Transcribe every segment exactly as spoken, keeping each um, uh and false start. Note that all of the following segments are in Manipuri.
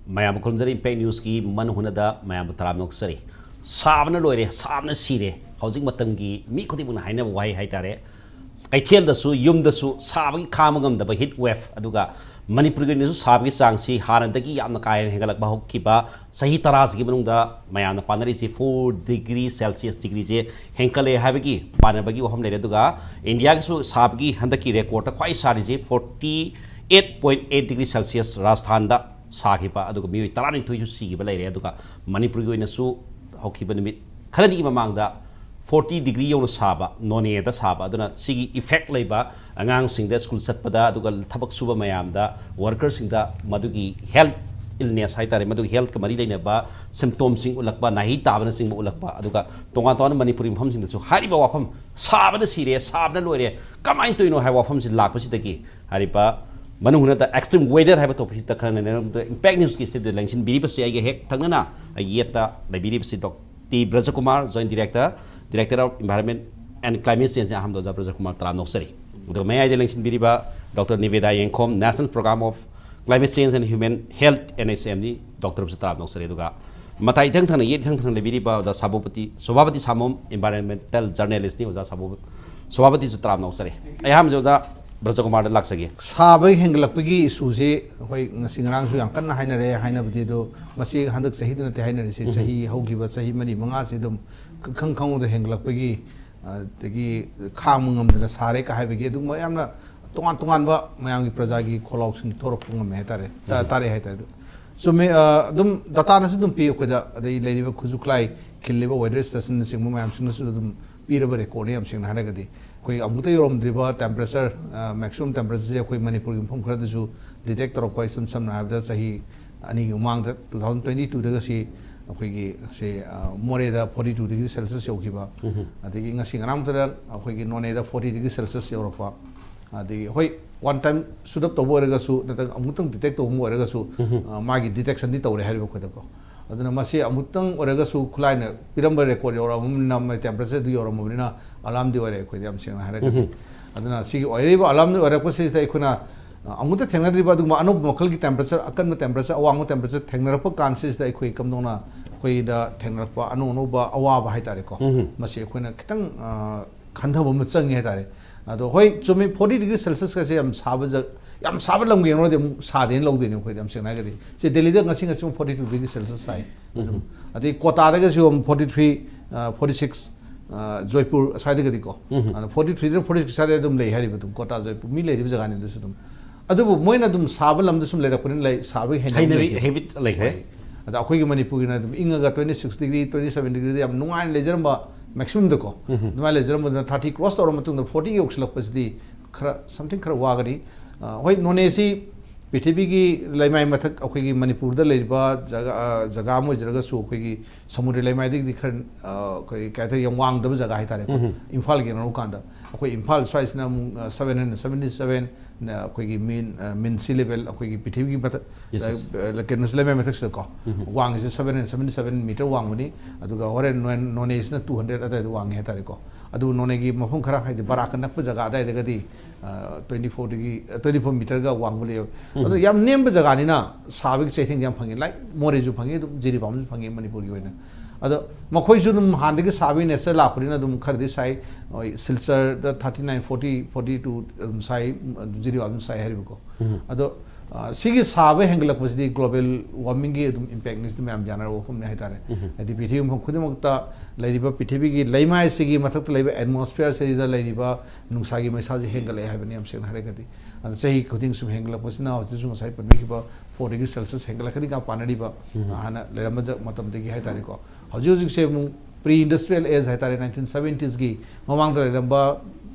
ꯃꯌꯥꯝꯕꯨ ꯈꯨꯔꯨꯝꯖꯔꯤ꯫ ꯏꯝꯄꯦꯛ ꯅ꯭ꯌꯨꯁꯀꯤ ꯃꯅꯨꯡ ꯍꯨꯠꯅꯗ ꯃꯌꯥꯝꯕꯨ ꯇꯔꯥꯝꯅ ꯑꯣꯛꯆꯔꯤ꯫ ꯁꯥꯕꯅ ꯂꯣꯏꯔꯦ, ꯁꯥꯕꯅ ꯁꯤꯔꯦ꯫ ꯍꯧꯖꯤꯛ ꯃꯇꯝꯒꯤ ꯃꯤ ꯈꯨꯗꯤꯡꯃꯛꯅ ꯍꯥꯏꯅꯕ ꯋꯥꯍꯩ ꯍꯥꯏꯇꯥꯔꯦ, ꯀꯩꯊꯦꯜꯗꯁꯨ, ꯌꯨꯝꯗꯁꯨ ꯁꯥꯕꯒꯤ ꯈꯥꯡꯕ ꯉꯝꯗꯕ heat wave, ꯑꯗꯨꯒ ꯃꯅꯤꯄꯨꯔꯒꯤ ꯑꯣꯏꯅꯁꯨ ꯁꯥꯕꯒꯤ ꯆꯥꯡꯁꯤ ꯍꯥꯟꯅꯗꯒꯤ ꯌꯥꯝꯅ ꯀꯥ ꯍꯦꯟꯅ ꯍꯦꯟꯒꯠꯂꯛꯄ꯫ ꯍꯧꯈꯤꯕ ꯆꯍꯤ ꯇꯔꯥꯁꯤꯒꯤ ꯃꯅꯨꯡꯗ ꯃꯌꯥꯝꯅ ꯄꯥꯅꯔꯤꯁꯤ four degree Celsius, ꯗꯤꯒ꯭ꯔꯤꯁꯦ ꯍꯦꯟꯀꯠꯂꯦ ꯍꯥꯏꯕꯒꯤ ꯄꯥꯅꯕꯒꯤ ꯋꯥꯐꯝ ꯂꯩꯔꯦ꯫ ꯑꯗꯨꯒ ꯏꯟꯗꯤꯌꯥꯒꯤꯁꯨ ꯁꯥꯕꯒꯤ ꯍꯟꯗꯛꯀꯤ ꯔꯦꯀꯣꯔꯠꯇ ꯈ꯭ꯋꯥꯏ ꯁꯥꯔꯤꯁꯤ forty eight point eight degree Celsius ꯔꯥꯖꯁꯊꯥꯟꯗ ꯁꯥꯈꯤꯕ, ꯑꯗꯨꯒ ꯃꯤꯑꯣꯏ ꯇꯔꯥꯅꯤꯊꯣꯏꯁꯨ ꯁꯤꯈꯤꯕ ꯂꯩꯔꯦ꯫ ꯑꯗꯨꯒ ꯃꯅꯤꯄꯨꯔꯒꯤ ꯑꯣꯏꯅꯁꯨ ꯍꯧꯈꯤꯕ ꯅꯨꯃꯤꯠ ꯈꯔꯅꯤꯒꯤ ꯃꯃꯥꯡꯗ forty degree ꯌꯧꯅ ꯁꯥꯕ, ꯅꯣꯅꯦꯗ ꯁꯥꯕ꯫ ꯑꯗꯨꯅ ꯁꯤꯒꯤ effect ꯂꯩꯕ ꯑꯉꯥꯡꯁꯤꯡꯗ, ꯁ꯭ꯀꯨꯜ ꯆꯠꯄꯗ, ꯑꯗꯨꯒ ꯊꯕꯛ ꯁꯨꯕ ꯃꯌꯥꯝꯗ, ꯋꯥꯔꯀꯔꯁꯤꯡꯗ ꯃꯗꯨꯒꯤ health illness ꯍꯥꯏꯇꯥꯔꯦ, ꯃꯗꯨꯒꯤ healthꯀ ꯃꯔꯤ ꯂꯩꯅꯕ symptomꯁꯤꯡ ꯎꯠꯂꯛꯄ, ꯅꯥꯍꯤ ꯇꯥꯕꯅꯆꯤꯡꯕ ꯎꯠꯂꯛꯄ, ꯑꯗꯨꯒ ꯇꯣꯉꯥꯟ ꯇꯣꯉꯥꯟꯕ ꯃꯅꯤꯄꯨꯔꯤ ꯃꯐꯝꯁꯤꯡꯗꯁꯨ ꯍꯥꯏꯔꯤꯕ ꯋꯥꯐꯝ "ꯁꯥꯕꯅ ꯁꯤꯔꯦ, ꯁꯥꯕꯅ ꯂꯣꯏꯔꯦ, ꯀꯃꯥꯏꯅ ꯇꯧꯔꯤꯅꯣ?" ꯍꯥꯏꯕ ꯋꯥꯐꯝꯁꯤ ꯂꯥꯛꯄꯁꯤꯗꯒꯤ ꯍꯥꯏꯔꯤꯕ ꯃꯅꯨꯡ ꯍꯨꯠꯅꯗ extreme weather ꯍꯥꯏꯕ topicꯁꯤꯗ ꯈꯟꯅꯅꯕꯒꯤꯗꯃꯛꯇ ꯏꯝꯄꯦꯛ ꯅ꯭ꯌꯨꯁꯀꯤ ꯁ꯭ꯇꯨꯗꯤꯑꯣꯗ ꯂꯦꯡꯁꯤꯟꯕꯤꯔꯤꯕꯁꯤ ꯑꯩꯒ ꯍꯦꯛ ꯊꯪꯅꯅ ꯑꯩꯒꯤ ꯌꯦꯠꯇ ꯂꯩꯕꯤꯔꯤꯕꯁꯤ ꯗꯣꯛ T ꯕ꯭ꯔꯖꯀꯨꯃꯥꯔ, Joint Director, Director of Environment and Climate Change, ꯑꯍꯥꯟꯕꯗ ꯑꯣꯖꯥ ꯕ꯭ꯔꯖꯀꯨꯃꯥꯔ ꯇꯔꯥꯝꯅ ꯑꯣꯛꯆꯔꯤ꯫ ꯑꯗꯨꯒ ꯃꯌꯥꯏꯗ ꯂꯦꯡꯁꯤꯟꯕꯤꯔꯤꯕ ꯗꯣꯛꯇꯔ ꯅꯤꯕꯦꯗꯥ ꯌꯦꯡꯈꯣꯝ, National Program of Climate Change and Human Health, NHMꯒꯤ ꯗꯣꯛꯇꯔꯕꯨꯁꯨ ꯇꯔꯥꯝꯅ ꯑꯣꯛꯆꯔꯤ꯫ ꯑꯗꯨꯒ ꯃꯇꯥꯏ ꯏꯊꯪ ꯊꯪꯅ, ꯌꯦꯠ ꯏꯊꯪ ꯊꯪꯅ ꯂꯩꯕꯤꯔꯤꯕ ꯑꯣꯖꯥ ꯁꯥꯕꯣꯄꯇꯤ, ꯁꯣꯚꯥꯄꯇꯤ ꯁꯥꯃꯣꯝ, environmental journalistꯅꯤ꯫ ꯑꯣꯖꯥ ꯁꯥꯕꯣ-, ꯁꯣꯚꯥꯄꯇꯤꯁꯨ ꯇꯔꯥꯝꯅ ꯑꯣꯛꯆꯔꯤ꯫ ꯑꯩ ꯑꯍꯥꯟꯕꯁꯦ ꯑꯣꯖꯥ ꯕ꯭ꯔꯖꯀꯨꯃꯥꯔꯗ ꯂꯥꯛꯆꯒꯦ꯫ ꯁꯥꯕ ꯍꯦꯟꯒꯠꯂꯛꯄꯒꯤ issueꯁꯦ ꯑꯩꯈꯣꯏ ꯉꯁꯤ ꯉꯔꯥꯡꯁꯨ ꯌꯥꯝ ꯀꯟꯅ ꯍꯥꯏꯅꯔꯦ꯫ ꯍꯥꯏꯅꯕꯗꯤ ꯑꯗꯣ ꯃꯁꯤ ꯍꯟꯗꯛ ꯆꯍꯤꯗ ꯅꯠꯇꯦ ꯍꯥꯏꯅꯔꯤꯁꯤ, ꯎꯝ꯫ ꯆꯍꯤ ꯍꯧꯈꯤꯕ ꯆꯍꯤ ꯃꯔꯤ ꯃꯉꯥꯁꯤ ꯑꯗꯨꯝ ꯈꯪ ꯈꯪꯍꯧꯗ ꯍꯦꯟꯒꯠꯂꯛꯄꯒꯤ, ꯑꯗꯒꯤ ꯈꯥꯡꯕ ꯉꯝꯗꯅ ꯁꯥꯔꯦ ꯀ ꯍꯥꯏꯕꯒꯤ ꯑꯗꯨꯒꯨꯝꯕ ꯌꯥꯝꯅ ꯇꯣꯉꯥꯟ ꯇꯣꯉꯥꯟꯕ ꯃꯌꯥꯝꯒꯤ ꯄ꯭ꯔꯖꯥꯒꯤ ꯈꯣꯜꯂꯥꯎꯁꯤꯡ ꯊꯣꯔꯛꯄ ꯉꯝꯃꯦ ꯍꯥꯏꯇꯥꯔꯦ, ꯇꯥ-, ꯎꯝ꯫ ꯇꯥꯔꯛꯑꯦ ꯍꯥꯏꯇꯥꯔꯦ꯫ ꯑꯗꯨ ꯆꯨꯝꯃꯦ, ꯑ, ꯑꯗꯨꯝ dataꯅꯁꯨ ꯑꯗꯨꯝ ꯄꯤ ꯑꯩꯈꯣꯏꯗ, ꯑꯗꯩ ꯂꯩꯔꯤꯕ ꯈꯨꯠꯁꯨ ꯈꯨꯠꯂꯥꯏ ꯈꯤꯜꯂꯤꯕ weather stationꯅꯆꯤꯡꯕ ꯃꯌꯥꯝꯁꯤꯡꯅꯁꯨ ꯑꯗꯨꯝ ꯄꯤꯔꯕ recordꯅꯤ꯫ ꯌꯥꯝ ꯁꯦꯡꯅ ꯍꯥꯏꯔꯒꯗꯤ ꯑꯩꯈꯣꯏ ꯑꯃꯨꯛꯇ ꯌꯧꯔꯝꯗ꯭ꯔꯤꯕ temperature, ꯑ, maximum temperatureꯁꯦ ꯑꯩꯈꯣꯏ ꯃꯅꯤꯄꯨꯔꯒꯤ ꯃꯐꯝ ꯈꯔꯗꯁꯨ detect ꯇꯧꯔꯛꯄ, ꯏꯁꯝ ꯁꯝꯅ ꯍꯥꯏꯔꯕꯗ ꯆꯍꯤ ꯑꯅꯤꯒꯤ ꯃꯃꯥꯡꯗ two thousand twenty twoꯗꯒ ꯁꯤ ꯑꯩꯈꯣꯏꯒꯤ ꯁꯤ, ꯑ, ꯃꯣꯔꯦꯗ forty two degree Celsius ꯌꯧꯈꯤꯕ, ꯎꯝ꯫ ꯑꯗꯒꯤ ꯉꯁꯤ ꯉꯔꯥꯡ ꯃꯊꯛꯇ ꯑꯩꯈꯣꯏꯒꯤ ꯅꯣꯅꯦꯗ forty degree Celsius ꯌꯧꯔꯛꯄ, ꯑꯗꯒꯤ ꯍꯣꯏ, one time shoot up ꯇꯧꯕ ꯑꯣꯏꯔꯒꯁꯨ ꯅꯠꯇ꯭ꯔꯒ ꯑꯃꯨꯛꯇꯪ detect ꯇꯧꯕ ꯑꯃ ꯑꯣꯏꯔꯒꯁꯨ, ꯎꯝ꯫ ꯑ, ꯃꯥꯒꯤ detectionꯗꯤ ꯇꯧꯔꯦ ꯍꯥꯏꯔꯤꯕ ꯑꯩꯈꯣꯏꯗꯀꯣ꯫ ꯑꯗꯨꯅ ꯃꯁꯤ ꯑꯃꯨꯛꯇꯪ ꯑꯣꯏꯔꯒꯁꯨ ꯈꯨꯠꯂꯥꯏꯅ ꯄꯤꯔꯝꯕ record ꯌꯧꯔꯛꯑꯕꯅꯤꯅ, ꯃꯥꯒꯤ temperatureꯗꯨ ꯌꯧꯔꯝꯃꯕꯅꯤꯅ alarmꯗꯤ ꯑꯣꯏꯔꯦ ꯑꯩꯈꯣꯏꯗ, ꯌꯥꯝ ꯁꯦꯡꯅ ꯍꯥꯏꯔꯒꯗꯤ꯫ ꯎꯝ꯫ ꯑꯗꯨꯅ ꯁꯤꯒꯤ ꯑꯣꯏꯔꯛꯏꯕ alarmꯗꯨ ꯑꯣꯏꯔꯛꯄꯁꯤꯗ ꯑꯩꯈꯣꯏꯅ, ꯑ, ꯑꯃꯨꯛꯇ ꯊꯦꯡꯅꯗ꯭ꯔꯤꯕ ꯑꯗꯨꯒꯨꯝꯕ ꯑꯅꯧꯕ ꯃꯈꯜꯒꯤ temperature, ꯑꯀꯟꯕ temperature, ꯑꯋꯥꯡꯕ temperature ꯊꯦꯡꯅꯔꯛꯄ ꯀꯥꯟꯁꯤꯗ ꯑꯩꯈꯣꯏ ꯀꯝꯗꯧꯅ ꯑꯩꯈꯣꯏꯗ ꯊꯦꯡꯅꯔꯛꯄ ꯑꯅꯧ ꯑꯅꯧꯕ ꯑꯋꯥꯕ ꯍꯥꯏꯇꯥꯔꯦꯀꯣ, ꯎꯝ꯫ ꯃꯁꯤ ꯑꯩꯈꯣꯏꯅ ꯈꯤꯇꯪ, ꯑ, ꯈꯟꯊꯕ ꯑꯃ ꯆꯪꯉꯤ ꯍꯥꯏꯇꯥꯔꯦ꯫ ꯑꯗꯣ ꯍꯣꯏ, ꯆꯨꯝꯃꯤ, forty degree Celsius ꯀꯁꯦ ꯌꯥꯝ ꯁꯥꯕ ꯖ-, ꯌꯥꯝ ꯁꯥꯕ ꯂꯝꯒ ꯌꯦꯡꯅꯔꯨꯔꯗꯤ ꯑꯃꯨꯛ ꯁꯥꯗꯦꯅ ꯂꯧꯗꯣꯏꯅꯦ ꯑꯩꯈꯣꯏꯗꯤ, ꯌꯥꯝ ꯁꯦꯡꯅ ꯍꯥꯏꯔꯒꯗꯤ꯫ ꯁꯤ ꯗꯦꯜꯂꯤꯗ ꯉꯁꯤ, ꯉꯁꯤꯃꯛ forty two degree Celsius ꯁꯥꯏ꯫ ꯑꯗꯨꯝ, ꯑꯗꯩ ꯀꯣꯇꯥꯗꯒꯁꯨ ꯑꯃꯨꯛ forty three, ꯑ, forty six, ꯑ, ꯖꯣꯏꯄꯨꯔ ꯑꯁ꯭ꯋꯥꯏꯗꯒꯗꯤꯀꯣ꯫ ꯎꯝ꯫ ꯑꯗꯣ forty three ꯗꯩꯅ forty six ꯁ꯭ꯋꯥꯏꯗ ꯑꯗꯨꯝ ꯂꯩ ꯍꯥꯏꯔꯤꯕ, ꯑꯗꯨꯝ ꯀꯣꯇꯥ, ꯖꯣꯏꯄꯨꯔ ꯃꯤ ꯂꯩꯔꯤꯕ ꯖꯒꯥꯅꯤ ꯑꯗꯨꯁꯨ ꯑꯗꯨꯝ꯫ ꯑꯗꯨꯕꯨ ꯃꯣꯏꯅ ꯑꯗꯨꯝ ꯁꯥꯕ ꯂꯝꯗ ꯁꯨꯝ ꯂꯩꯔꯛꯄꯅꯤꯅ ꯂꯩ-, ꯁꯥꯕꯒꯤ ꯍꯩꯅꯕꯤ ꯍꯩꯅꯕꯤ ꯂꯩꯈꯤ꯫ ꯂꯩꯈ꯭ꯔꯦ꯫ ꯍꯣꯏ꯫ ꯑꯗ ꯑꯩꯈꯣꯏꯒꯤ ꯃꯅꯤꯄꯨꯔꯒꯤꯅ ꯑꯗꯨꯝ ꯏꯪꯉꯒ twenty six degree, twenty seven degreeꯗ ꯌꯥꯝ ꯅꯨꯡꯉꯥꯏꯅ ꯂꯩꯖꯔꯝꯕ maximumꯗꯀꯣ, ꯎꯝ꯫ ꯑꯗꯨꯃꯥꯏꯅ ꯂꯩꯖꯔꯝꯕꯗꯨꯅ thirty cross ꯇꯧꯔ ꯃꯇꯨꯡꯗ forty ꯌꯧꯁꯤꯜꯂꯛꯄꯁꯤꯗꯤ ꯈꯔ, something ꯈꯔ ꯋꯥꯒꯅꯤ꯫ ꯑ, ꯍꯣꯏ, ꯅꯣꯅꯦꯁꯤ ꯄ꯭ꯔꯤꯊꯤꯕꯤꯒꯤ ꯂꯩꯃꯥꯏ ꯃꯊꯛ, ꯑꯩꯈꯣꯏꯒꯤ ꯃꯅꯤꯄꯨꯔꯗ ꯂꯩꯔꯤꯕ ꯖꯒꯥ, ꯑ, ꯖꯒꯥ ꯑꯃ ꯑꯣꯏꯖꯔꯒꯁꯨ, ꯑꯩꯈꯣꯏꯒꯤ ꯁꯃꯨꯗ꯭ꯔ ꯂꯩꯃꯥꯏꯗꯒꯤꯗꯤ ꯈꯔ, ꯑ, ꯑꯩꯈꯣꯏ ꯀꯩ ꯍꯥꯏꯇꯥꯔꯦ, ꯌꯥꯝ ꯋꯥꯡꯗꯕ ꯖꯒꯥ ꯍꯥꯏꯇꯥꯔꯦꯀꯣ꯫ ꯎꯝ꯫ ꯏꯝꯐꯥꯜꯒ ꯌꯦꯡꯅꯔꯨ ꯀꯥꯟꯗ ꯑꯩꯈꯣꯏ ꯏꯝꯐꯥꯜ ꯁ꯭ꯋꯥꯏꯁꯤꯅ ꯑꯃꯨꯛ, ꯑ, seven hundred seventy seven, ꯅ, ꯑꯩꯈꯣꯏꯒꯤ mean, ꯑ, mean sea level, ꯑꯩꯈꯣꯏꯒꯤ ꯄ꯭ꯔꯤꯊꯤꯕꯤꯒꯤ ꯃꯊꯛ, Yes, yes. ꯑ, ꯀꯩꯅꯣꯁꯤ, ꯂꯩꯃꯥꯏ ꯃꯊꯛꯁꯤꯗꯀꯣ, ꯎꯝ꯫ ꯋꯥꯡꯉꯤꯁꯦ seven hundred seventy seven meter ꯋꯥꯡꯕꯅꯤ꯫ ꯑꯗꯨꯒ ꯍꯣꯔꯦꯟ ꯅꯣꯟ-, ꯅꯣꯅꯦꯁꯤꯅ two hundred ꯑꯗꯨꯋꯥꯏꯗ ꯋꯥꯡꯉꯤ ꯍꯥꯏꯇꯥꯔꯦꯀꯣ꯫ ꯑꯗꯨꯕꯨ ꯅꯣꯅꯦꯒꯤ ꯃꯐꯝ ꯈꯔ, ꯍꯥꯏꯗꯤ ꯕꯔꯥꯛꯀ ꯅꯛꯄ ꯖꯒꯥ ꯑꯗꯨꯋꯥꯏꯗꯒꯗꯤ, ꯑ, twenty four degree, ꯑ, twenty four meterꯒ ꯋꯥꯡꯕ ꯂꯩꯌꯦꯕ꯫ ꯎꯝ꯫ ꯑꯗꯣ ꯌꯥꯝ ꯅꯦꯝꯕ ꯖꯒꯥꯅꯤꯅ ꯁꯥꯕꯒꯤ ꯆꯩꯊꯦꯡꯁꯦ ꯌꯥꯝ ꯐꯪꯉꯤ꯫ Like ꯃꯣꯔꯦꯁꯨ ꯐꯪꯉꯤ, ꯑꯗꯨꯝ ꯖꯤꯔꯤꯕꯥꯝꯁꯨ ꯐꯪꯉꯤ ꯃꯅꯤꯄꯨꯔꯒꯤ ꯑꯣꯏꯅ꯫ ꯑꯗꯣ ꯃꯈꯣꯏꯁꯨ ꯑꯗꯨꯝ ꯍꯥꯟꯅꯗꯒꯤ ꯁꯥꯕꯒꯤ nature ꯂꯥꯛꯄꯅꯤꯅ ꯑꯗꯨꯝ ꯈꯔꯗꯤ ꯁꯥꯏ꯫ ꯍꯣꯏ, ꯁꯤꯜꯆꯔꯗ thirty nine, forty, forty two ꯑꯗꯨꯝ ꯁꯥꯏ, ꯑꯗꯨꯝ ꯖꯤꯔꯤꯕꯥꯝ ꯑꯗꯨꯝ ꯁꯥꯏ ꯍꯥꯏꯔꯤꯕꯀꯣ꯫ ꯎꯝ꯫ ꯑꯗꯣ, ꯑ, ꯁꯤꯒꯤ ꯁꯥꯕ ꯍꯦꯟꯒꯠꯂꯛꯄꯁꯤꯗꯤ global warmingꯒꯤ ꯑꯗꯨꯝ impactꯅꯤ, ꯁꯤꯗꯤ ꯃꯌꯥꯝ ꯌꯥꯅꯔꯕ ꯋꯥꯐꯝꯅꯤ ꯍꯥꯏꯇꯥꯔꯦ꯫ ꯎꯝ꯫ ꯍꯥꯏꯗꯤ ꯄ꯭ꯔꯤꯊꯤꯕꯤ ꯃꯐꯝ ꯈꯨꯗꯤꯡꯃꯛꯇ ꯂꯩꯔꯤꯕ ꯄ꯭ꯔꯤꯊꯤꯕꯤꯒꯤ ꯂꯩꯃꯥꯏꯁꯤꯒꯤ ꯃꯊꯛꯇ ꯂꯩꯕ atmosphereꯁꯤꯗ ꯂꯩꯔꯤꯕ ꯅꯨꯡꯁꯥꯒꯤ ꯃꯩꯁꯥꯁꯦ ꯍꯦꯟꯒꯠꯂꯛꯑꯦ ꯍꯥꯏꯕꯅꯤ, ꯌꯥꯝ ꯁꯦꯡꯅ ꯍꯥꯏꯔꯒꯗꯤ꯫ ꯑꯗꯣ ꯆꯍꯤ ꯈꯨꯗꯤꯡ ꯁꯨꯝ ꯍꯦꯟꯒꯠꯂꯛꯄꯁꯤꯅ ꯍꯧꯖꯤꯛꯁꯨ ꯉꯁꯥꯏ ꯄꯟꯕꯤꯈꯤꯕ four degree Celsius ꯍꯦꯟꯒꯠꯂꯛꯀꯅꯤ ꯀꯥꯏꯅ ꯄꯥꯅꯔꯤꯕ, ꯎꯝ꯫ ꯍꯥꯟꯅ ꯂꯩꯔꯝꯕ ꯖ-, ꯃꯇꯝꯗꯒꯤ ꯍꯥꯏꯇꯥꯔꯦꯀꯣ꯫ ꯍꯧꯖꯤꯛ ꯍꯧꯖꯤꯛꯁꯦ ꯑꯃꯨꯛ pre industrial age ꯍꯥꯏꯇꯥꯔꯦ, nineteen seventiesꯀꯤ ꯃꯃꯥꯡꯗ ꯂꯩꯔꯝꯕ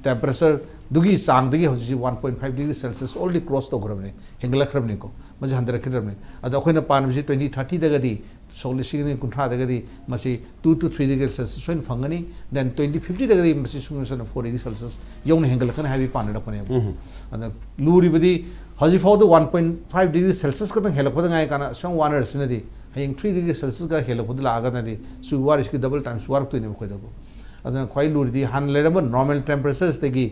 temperatureꯗꯨꯒꯤ ꯆꯥꯡꯗꯒꯤ ꯍꯧꯖꯤꯛꯁꯤ one point five degree Celsius already cross ꯇꯧꯈ꯭ꯔꯕꯅꯤ, ꯍꯦꯟꯒꯠꯂꯛꯈ꯭ꯔꯕꯅꯤꯀꯣ꯫ ꯃꯁꯤ ꯍꯟꯊꯔꯛꯈꯤꯗ꯭ꯔꯕꯅꯤ꯫ ꯑꯗꯣ ꯑꯩꯈꯣꯏꯅ ꯄꯥꯟꯕꯁꯤ twenty thirtyꯗꯒꯗꯤ, ꯁꯣꯛ ꯂꯤꯁꯤꯡ ꯑꯅꯤ ꯀꯨꯟꯊ꯭ꯔꯥꯗꯒꯗꯤ ꯃꯁꯤ two to three degree Celsius ꯁꯣꯏꯅ ꯐꯪꯒꯅꯤ꯫ Then twenty fiftyꯗꯒꯗꯤ ꯃꯁꯤ ꯁꯨꯡꯁꯣꯏ ꯁꯣꯏꯗꯅ four degree Celsius ꯌꯧꯅ ꯍꯦꯟꯒꯠꯂꯛꯀꯅꯤ ꯍꯥꯏꯕꯒꯤ ꯄꯥꯅꯔꯛꯄꯅꯦꯕ꯫ ꯎꯝ꯫ ꯑꯗ ꯂꯨꯔꯤꯕꯗꯤ ꯍꯧꯖꯤꯛ ꯐꯥꯎꯗ one point five degree Celsius ꯈꯛꯇꯪ ꯍꯦꯜꯂꯛꯄꯗ ꯉꯥꯏ ꯀꯥꯟꯗ ꯑꯁꯨꯛ ꯌꯥꯝ ꯋꯥꯅꯔꯁꯤꯅꯗꯤ ꯍꯌꯦꯡ three degree Celsiusꯀ ꯍꯦꯜꯂꯛꯄꯗ ꯂꯥꯛꯑꯒꯅꯗꯤ ꯁꯤ ꯋꯥꯔꯤꯁꯤꯒꯤ double times ꯋꯥꯔꯛꯇꯣꯏꯅꯦꯕ ꯑꯩꯈꯣꯏꯗꯕꯨ꯫ ꯑꯗꯨꯅ ꯈ꯭ꯋꯥꯏ ꯂꯨꯔꯤꯗꯤ ꯍꯥꯟꯅ ꯂꯩꯔꯝꯕ normal temperaturesꯇꯒꯤ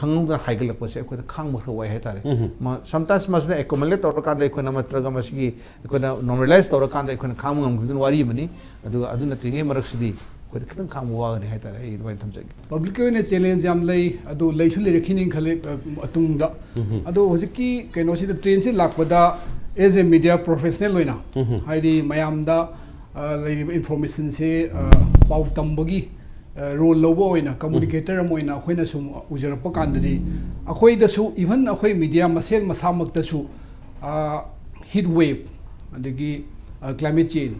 ꯈꯪꯍꯧꯗꯅ ꯍꯥꯏꯒꯠꯂꯛꯄꯁꯦ ꯑꯩꯈꯣꯏꯗ ꯈꯥꯡꯕ ꯈꯔ ꯋꯥꯏ ꯍꯥꯏꯇꯥꯔꯦ꯫ ꯎꯝ꯫ ꯃ-, sometimes ꯃꯁꯤꯅ accumulate ꯇꯧꯔꯀꯥꯟꯗ ꯑꯩꯈꯣꯏꯅ ꯅꯠꯇ꯭ꯔꯒ ꯃꯁꯤꯒꯤ ꯑꯩꯈꯣꯏꯅ normalize ꯇꯧꯔꯀꯥꯟꯗ ꯑꯩꯈꯣꯏꯅ ꯈꯥꯡꯕ ꯉꯝꯈꯤꯕꯗꯨꯅ ꯋꯥꯔꯤ ꯑꯃꯅꯤ꯫ ꯑꯗꯨꯒ ꯑꯗꯨ ꯅꯠꯇ꯭ꯔꯤꯉꯩ ꯃꯔꯛꯁꯤꯗꯤ ꯑꯩꯈꯣꯏꯗ ꯈꯤꯇꯪ ꯈꯥꯡꯕ ꯋꯥꯒꯅꯤ ꯍꯥꯏꯇꯥꯔꯦ꯫ ꯑꯩ ꯑꯗꯨꯃꯥꯏꯅ ꯊꯝꯖꯒꯦ꯫ Public ꯀꯤ ꯑꯣꯏꯅ challenge ꯌꯥꯝ ꯂꯩ, ꯑꯗꯨ ꯂꯩꯁꯨ ꯂꯩꯔꯛꯈꯤꯅꯤ ꯈꯜꯂꯦ, ꯑ, ꯃꯇꯨꯡꯗ꯫ ꯎꯝ꯫ ꯑꯗꯣ ꯍꯧꯖꯤꯛꯀꯤ ꯀꯩꯅꯣꯁꯤꯗ, trend ꯁꯤ ꯂꯥꯛꯄꯗ, as a media professional ꯑꯣꯏꯅ, ꯎꯝ꯫ ꯍꯥꯏꯗꯤ ꯃꯌꯥꯝꯗ, ꯑ, ꯂꯩꯔꯤꯕ information ꯁꯦ, ꯑ, ꯄꯥꯎ ꯇꯝꯕꯒꯤ, ꯑ, role ꯂꯧꯕ ꯑꯣꯏꯅ, communicator ꯑꯃ ꯑꯣꯏꯅ ꯑꯩꯈꯣꯏꯅ ꯁꯨꯝ ꯎꯖꯔꯛꯄ ꯀꯥꯟꯗꯗꯤ, ꯑꯩꯈꯣꯏꯗꯁꯨ, even ꯑꯩꯈꯣꯏ media ꯃꯁꯦꯜ ꯃꯁꯥꯃꯛꯇꯁꯨ, ꯑ, heat wave, ꯑꯗꯒꯤ, ꯑ, climate change,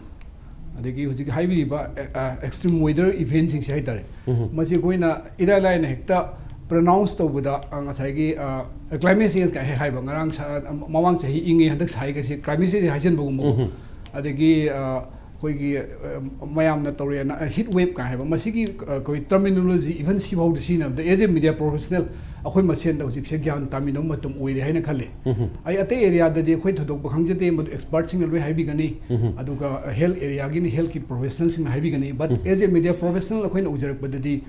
ꯑꯗꯒꯤ ꯍꯧꯖꯤꯛ ꯍꯥꯏꯕꯤꯔꯤꯕ, ꯑ, ꯑ, extreme weather event ꯁꯤꯡꯁꯦ ꯍꯥꯏꯇꯥꯔꯦ, ꯎꯝ꯫ ꯃꯁꯤ ꯑꯩꯈꯣꯏꯅ ꯏꯔꯥꯏ ꯂꯥꯏꯅ ꯍꯦꯛꯇ pronounce ꯇꯧꯕꯗ, ꯑ, ꯉꯁꯥꯏꯒꯤ, ꯑ, climate change ꯀꯥꯏꯅ ꯍꯦꯛ ꯍꯥꯏꯕ, ꯉꯔꯥꯡ ꯁ-, ꯃꯃꯥꯡ ꯆꯍꯤ ꯏꯪꯉꯦ, ꯍꯟꯗꯛ ꯁꯥꯏ ꯀꯥꯏꯁꯦ climate change ꯍꯥꯏꯖꯟꯕꯒꯨꯝꯕꯀꯣ꯫ ꯎꯝ꯫ ꯑꯗꯒꯤ, ꯑ, ꯑꯩꯈꯣꯏꯒꯤ, ꯑ, ꯃꯌꯥꯝꯅ ꯇꯧꯔꯦꯅ, ꯑ, heat wave ꯀꯥꯏ ꯍꯥꯏꯕ, ꯃꯁꯤꯒꯤ, ꯑ, ꯑꯩꯈꯣꯏ terminology even ꯁꯤꯐꯥꯎꯗ ꯁꯤꯖꯤꯟꯅꯕꯗ, as a media professional, ꯑꯩꯈꯣꯏ ꯃꯁꯦꯟꯗ ꯍꯧꯖꯤꯛꯁꯦ ꯒ꯭ꯌꯥꯟ ꯇꯥꯃꯤꯟꯅꯕ ꯃꯇꯝ ꯑꯣꯏꯔꯦ ꯍꯥꯏꯅ ꯈꯜꯂꯦ꯫ ꯎꯝ꯫ ꯑꯩ ꯑꯇꯩ area ꯗꯗꯤ ꯑꯩꯈꯣꯏ ꯊꯣꯏꯗꯣꯛꯄ ꯈꯪꯖꯗꯦ, ꯃꯗꯨ expert ꯁꯤꯡꯅ ꯂꯣꯏ ꯍꯥꯏꯕꯤꯒꯅꯤ꯫ ꯎꯝ꯫ ꯑꯗꯨꯒ health area ꯒꯤꯅ health ꯀꯤ professional ꯁꯤꯡꯅ ꯍꯥꯏꯕꯤꯒꯅꯤ꯫ But um. As a media professional ꯑꯩꯈꯣꯏꯅ ꯎꯖꯔꯛꯄꯗꯗꯤ,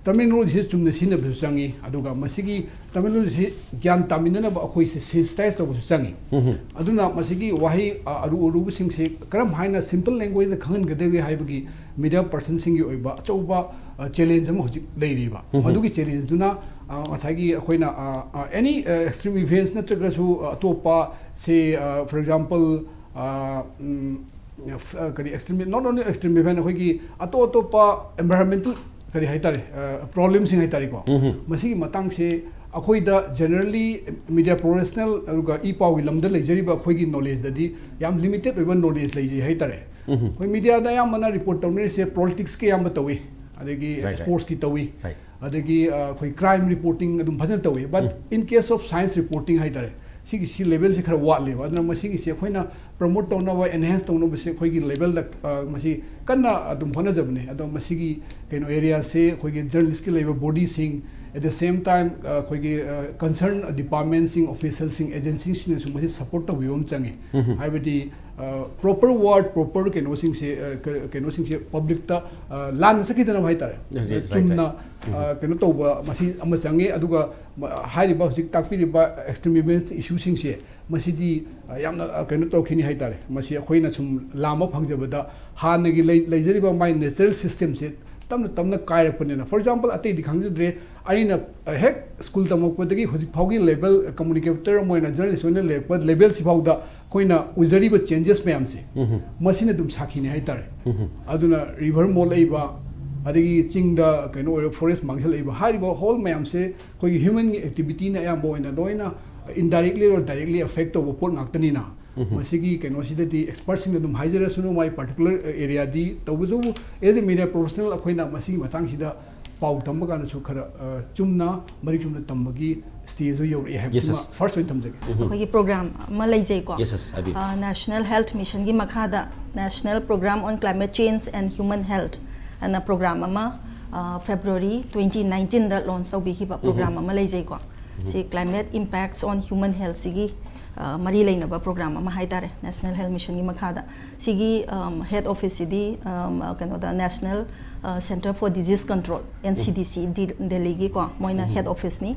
terminology ꯁꯤ ꯆꯨꯝꯅ ꯁꯤꯖꯤꯟꯅꯕꯁꯨ ꯆꯪꯉꯤ, ꯑꯗꯨꯒ ꯃꯁꯤꯒꯤ terminology ꯁꯤ ꯒ꯭ꯌꯥꯟ ꯇꯥꯃꯤꯟꯅꯅꯕ ꯑꯩꯈꯣꯏꯁꯦ sensitize ꯇꯧꯕꯁꯨ ꯆꯪꯉꯤ꯫ ꯎꯝ꯫ ꯑꯗꯨꯅ ꯃꯁꯤꯒꯤ ꯋꯥꯍꯩ, ꯑ, ꯑꯔꯨ ꯑꯔꯨꯕꯁꯤꯡꯁꯦ ꯀꯔꯝ ꯍꯥꯏꯅ simple language ꯗ ꯈꯪꯍꯟꯒꯗꯒꯦ ꯍꯥꯏꯕꯒꯤ media person ꯁꯤꯡꯒꯤ ꯑꯣꯏꯕ ꯑꯆꯧꯕ, ꯑ, challenge ꯑꯃ ꯍꯧꯖꯤꯛ ꯂꯩꯔꯤꯕ꯫ ꯎꯝ꯫ ꯃꯗꯨꯒꯤ challenge ꯗꯨꯅ, ꯑ, ꯉꯁꯥꯏꯒꯤ ꯑꯩꯈꯣꯏꯅ, ꯑ, ꯑ, any, ꯑ, extreme events ꯅꯠꯇ꯭ꯔꯒꯁꯨ, ꯑ, ꯑꯇꯣꯞꯄ, say, ꯑ, for example, ꯑ, ꯎꯝ, ꯐ-, ꯀꯔꯤ, extreme, not only extreme event, ꯑꯩꯈꯣꯏꯒꯤ ꯑꯇꯣꯞ ꯑꯇꯣꯞꯄ environmental, ꯀꯔꯤ ꯍꯥꯏꯇꯥꯔꯦ, ꯑ, problem ꯁꯤꯡ ꯍꯥꯏꯇꯥꯔꯦꯀꯣ꯫ ꯎꯝ꯫ ꯃꯁꯤꯒꯤ ꯃꯇꯥꯡꯁꯦ ꯑꯩꯈꯣꯏꯗ generally media professional ꯑꯗꯨꯒ ꯏ ꯄꯥꯎꯒꯤ ꯂꯝꯗ ꯂꯩꯖꯔꯤꯕ ꯑꯩꯈꯣꯏꯒꯤ knowledge ꯗꯗꯤ ꯌꯥꯝ limited ꯑꯣꯏꯕ knowledge ꯂꯩꯖꯩ ꯍꯥꯏꯇꯥꯔꯦ꯫ ꯎꯝ꯫ ꯑꯩꯈꯣꯏ media ꯗ ꯑꯌꯥꯝꯕꯅ report ꯇꯧꯅꯔꯤꯁꯦ politics ꯀꯤ ꯑꯌꯥꯝꯕ ꯇꯧꯏ, ꯑꯗꯒꯤ Right, right. sports ꯀꯤ ꯇꯧꯏ, Right. ꯑꯗꯒꯤ, ꯑ, ꯑꯩꯈꯣꯏ crime reporting ꯑꯗꯨꯝ ꯐꯖꯅ ꯇꯧꯏ꯫ But um. In case of science reporting ꯍꯥꯏꯇꯥꯔꯦ, ꯁꯤꯒꯤ ꯁꯤ level ꯁꯤ ꯈꯔ ꯋꯥꯠꯂꯦꯕ꯫ ꯑꯗꯨꯅ ꯃꯁꯤꯒꯤꯁꯤ ꯑꯩꯈꯣꯏꯅ promote ꯇꯧꯅꯕ, enhance ꯇꯧꯅꯕꯁꯦ ꯑꯩꯈꯣꯏꯒꯤ level ꯗ, ꯑ, ꯃꯁꯤ ꯀꯟꯅ ꯑꯗꯨꯝ ꯍꯣꯠꯅꯖꯕꯅꯤ꯫ ꯑꯗꯣ ꯃꯁꯤꯒꯤ ꯀꯩꯅꯣ area ꯁꯦ ꯑꯩꯈꯣꯏꯒꯤ journalist ꯀꯤ ꯂꯩꯕ body ꯁꯤꯡ, At the same time, ꯑꯩꯈꯣꯏꯒꯤ ꯀꯟꯁꯔꯟ ꯗꯤꯄꯥꯔꯠꯃꯦꯟꯁꯤꯡ, ꯑꯣꯐꯤꯁꯦꯜꯁꯤꯡ, ꯑꯦꯖꯦꯟꯁꯤꯁꯤꯡꯅꯁꯨ ꯃꯁꯤ ꯁꯄꯣꯔꯠ ꯇꯧꯕꯤꯕ ꯑꯃ ꯆꯪꯉꯤ꯫ ꯍꯥꯏꯕꯗꯤ ꯄ꯭ꯔꯣꯄꯔ ꯋꯥꯔꯗ, ꯄ꯭ꯔꯣꯄꯔ ꯀꯩꯅꯣꯁꯤꯡꯁꯦ, ꯀꯩꯅꯣꯁꯤꯡꯁꯦ ꯄꯕ꯭ꯂꯤꯛꯇ ꯂꯥꯟꯅ ꯆꯠꯈꯤꯗꯅꯕ ꯍꯥꯏꯇꯥꯔꯦ꯫ Right, right, right. ꯆꯨꯝꯅ ꯀꯩꯅꯣ ꯇꯧꯕ ꯃꯁꯤ ꯑꯃ ꯆꯪꯉꯦ꯫ ꯑꯗꯨꯒ ꯍꯥꯏꯔꯤꯕ ꯍꯧꯖꯤꯛ ꯇꯥꯛꯄꯤꯔꯤꯕ ꯑꯦꯛꯁꯇ꯭ꯔꯤꯝ ꯏꯁꯨꯁꯤꯡꯁꯦ ꯃꯁꯤꯗꯤ ꯌꯥꯝꯅ ꯀꯩꯅꯣ ꯇꯧꯔꯛꯈꯤꯅꯤ ꯍꯥꯏꯇꯥꯔꯦ꯫ ꯃꯁꯤ ꯑꯩꯈꯣꯏꯅ ꯁꯨꯝ ꯂꯥꯝꯕ ꯐꯪꯖꯕꯗ ꯍꯥꯟꯅꯒꯤ ꯂꯩ ꯂꯩꯖꯔꯤꯕ ꯃꯥꯏ ꯅꯦꯆꯔꯦꯜ ꯁꯤꯁꯇꯦꯝꯁꯦ ꯇꯞꯅ ꯇꯞꯅ ꯀꯥꯏꯔꯛꯄꯅꯤꯅ꯫ For example, ꯑꯇꯩꯗꯤ ꯈꯪꯖꯗ꯭ꯔꯦ, ꯑꯩꯅ ꯍꯦꯛ ꯁ꯭ꯀꯨꯜ ꯇꯝꯃꯛꯄꯗꯒꯤ ꯍꯧꯖꯤꯛ ꯐꯥꯎꯒꯤ ꯂꯦꯕꯦꯜ, ꯀꯝꯃꯨꯅꯤꯀꯦꯇꯔ ꯑꯃ ꯑꯣꯏꯅ, ꯖꯔꯅꯦꯂꯤꯁ ꯑꯣꯏꯅ ꯂꯩꯔꯛꯄ ꯂꯦꯕꯦꯜꯁꯤ ꯐꯥꯎꯗ ꯑꯩꯈꯣꯏꯅ ꯎꯖꯔꯤꯕ ꯆꯦꯟꯖꯦꯁ ꯃꯌꯥꯝꯁꯦ ꯃꯁꯤꯅ ꯑꯗꯨꯝ ꯁꯥꯈꯤꯅꯤ ꯍꯥꯏꯇꯥꯔꯦ꯫ ꯑꯗꯨꯅ ꯔꯤꯚꯔ ꯃꯣꯠꯂꯛꯏꯕ, ꯑꯗꯒꯤ ꯆꯤꯡꯗ ꯀꯩꯅꯣ ꯑꯣꯏꯔ ꯐꯣꯔꯦꯁ ꯃꯥꯡꯁꯤꯜꯂꯛꯏꯕ, ꯍꯥꯏꯔꯤꯕ ꯍꯣꯜ ꯃꯌꯥꯝꯁꯦ ꯑꯩꯈꯣꯏꯒꯤ ꯍ꯭ꯌꯨꯃꯟꯒꯤ ꯑꯦꯛꯇꯤꯚꯤꯇꯤꯅ ꯑꯌꯥꯝꯕ ꯑꯣꯏꯅ ꯂꯣꯏꯅ indirectly or directly affect ꯇꯧꯕ ꯄꯣꯠ ꯉꯥꯛꯇꯅꯤꯅ꯫ ꯃꯁꯤꯒꯤ ꯀꯩꯅꯣꯁꯤꯗꯗꯤ ꯑꯦꯛꯁꯄꯔꯠꯁꯤꯡꯅ ꯑꯗꯨꯝ ꯍꯥꯏꯖꯔꯁꯅꯨ, ꯃꯥꯏ ꯄꯥꯔꯇꯤꯀꯨꯂꯔ ꯑꯦꯔꯤꯌꯥꯗꯤ꯫ ꯇꯧꯕꯇꯕꯨ, as a media professional, ꯑꯩꯈꯣꯏꯅ ꯃꯁꯤꯒꯤ ꯃꯇꯥꯡꯁꯤꯗ ꯄꯥꯎ ꯇꯝꯕ ꯀꯥꯟꯗꯁꯨ ꯈꯔ ꯆꯨꯝꯅ, ꯃꯔꯤꯛ ꯆꯨꯝꯅ ꯇꯝꯕꯒꯤ ꯁ꯭ꯇꯦꯖꯇ ꯌꯧꯔꯛꯑꯦ ꯍꯥꯏꯕꯁꯤꯃ ꯐꯥꯔꯁ ꯑꯣꯏꯅ ꯊꯝꯖꯒꯦ꯫ ꯑꯩꯈꯣꯏꯒꯤ ꯄ꯭ꯔꯣꯒ꯭ꯔꯥꯝ ꯑꯃ ꯂꯩꯖꯩꯀꯣ꯫ Yes, yes, ꯍꯥꯏꯕꯤꯌꯨ꯫ National Health Missionꯒꯤ ꯃꯈꯥꯗ National Program on Climate Change and Human Health ꯑꯅ ꯄ꯭ꯔꯣꯒ꯭ꯔꯥꯝ ꯑꯃ ꯐꯦꯕ꯭ꯔꯨꯋꯥꯔꯤ ꯇ꯭ꯋꯦꯟꯇꯤ ꯅꯥꯏꯟꯇꯤꯟꯗ ꯂꯣꯟꯆ ꯇꯧꯕꯤꯈꯤꯕ ꯄ꯭ꯔꯣꯒ꯭ꯔꯥꯝ ꯑꯃ ꯂꯩꯖꯩꯀꯣ꯫ ꯁꯤ Climate Impacts on Human Healthꯁꯤꯒꯤ ꯃꯔꯤ ꯂꯩꯅꯕ ꯄ꯭ꯔꯣꯒ꯭ꯔꯥꯝ ꯑꯃ ꯍꯥꯏꯇꯥꯔꯦ, National Health Missionꯒꯤ ꯃꯈꯥꯗ꯫ ꯁꯤꯒꯤ ꯍꯦꯗ ꯑꯣꯐꯤꯁꯁꯤꯗꯤ ꯀꯩꯅꯣꯗ, National Centre for Disease Control, NCDC, ꯗꯦꯜꯂꯤꯒꯤꯀꯣ, ꯃꯣꯏꯅ ꯍꯦꯗ ꯑꯣꯐꯤꯁꯅꯤ꯫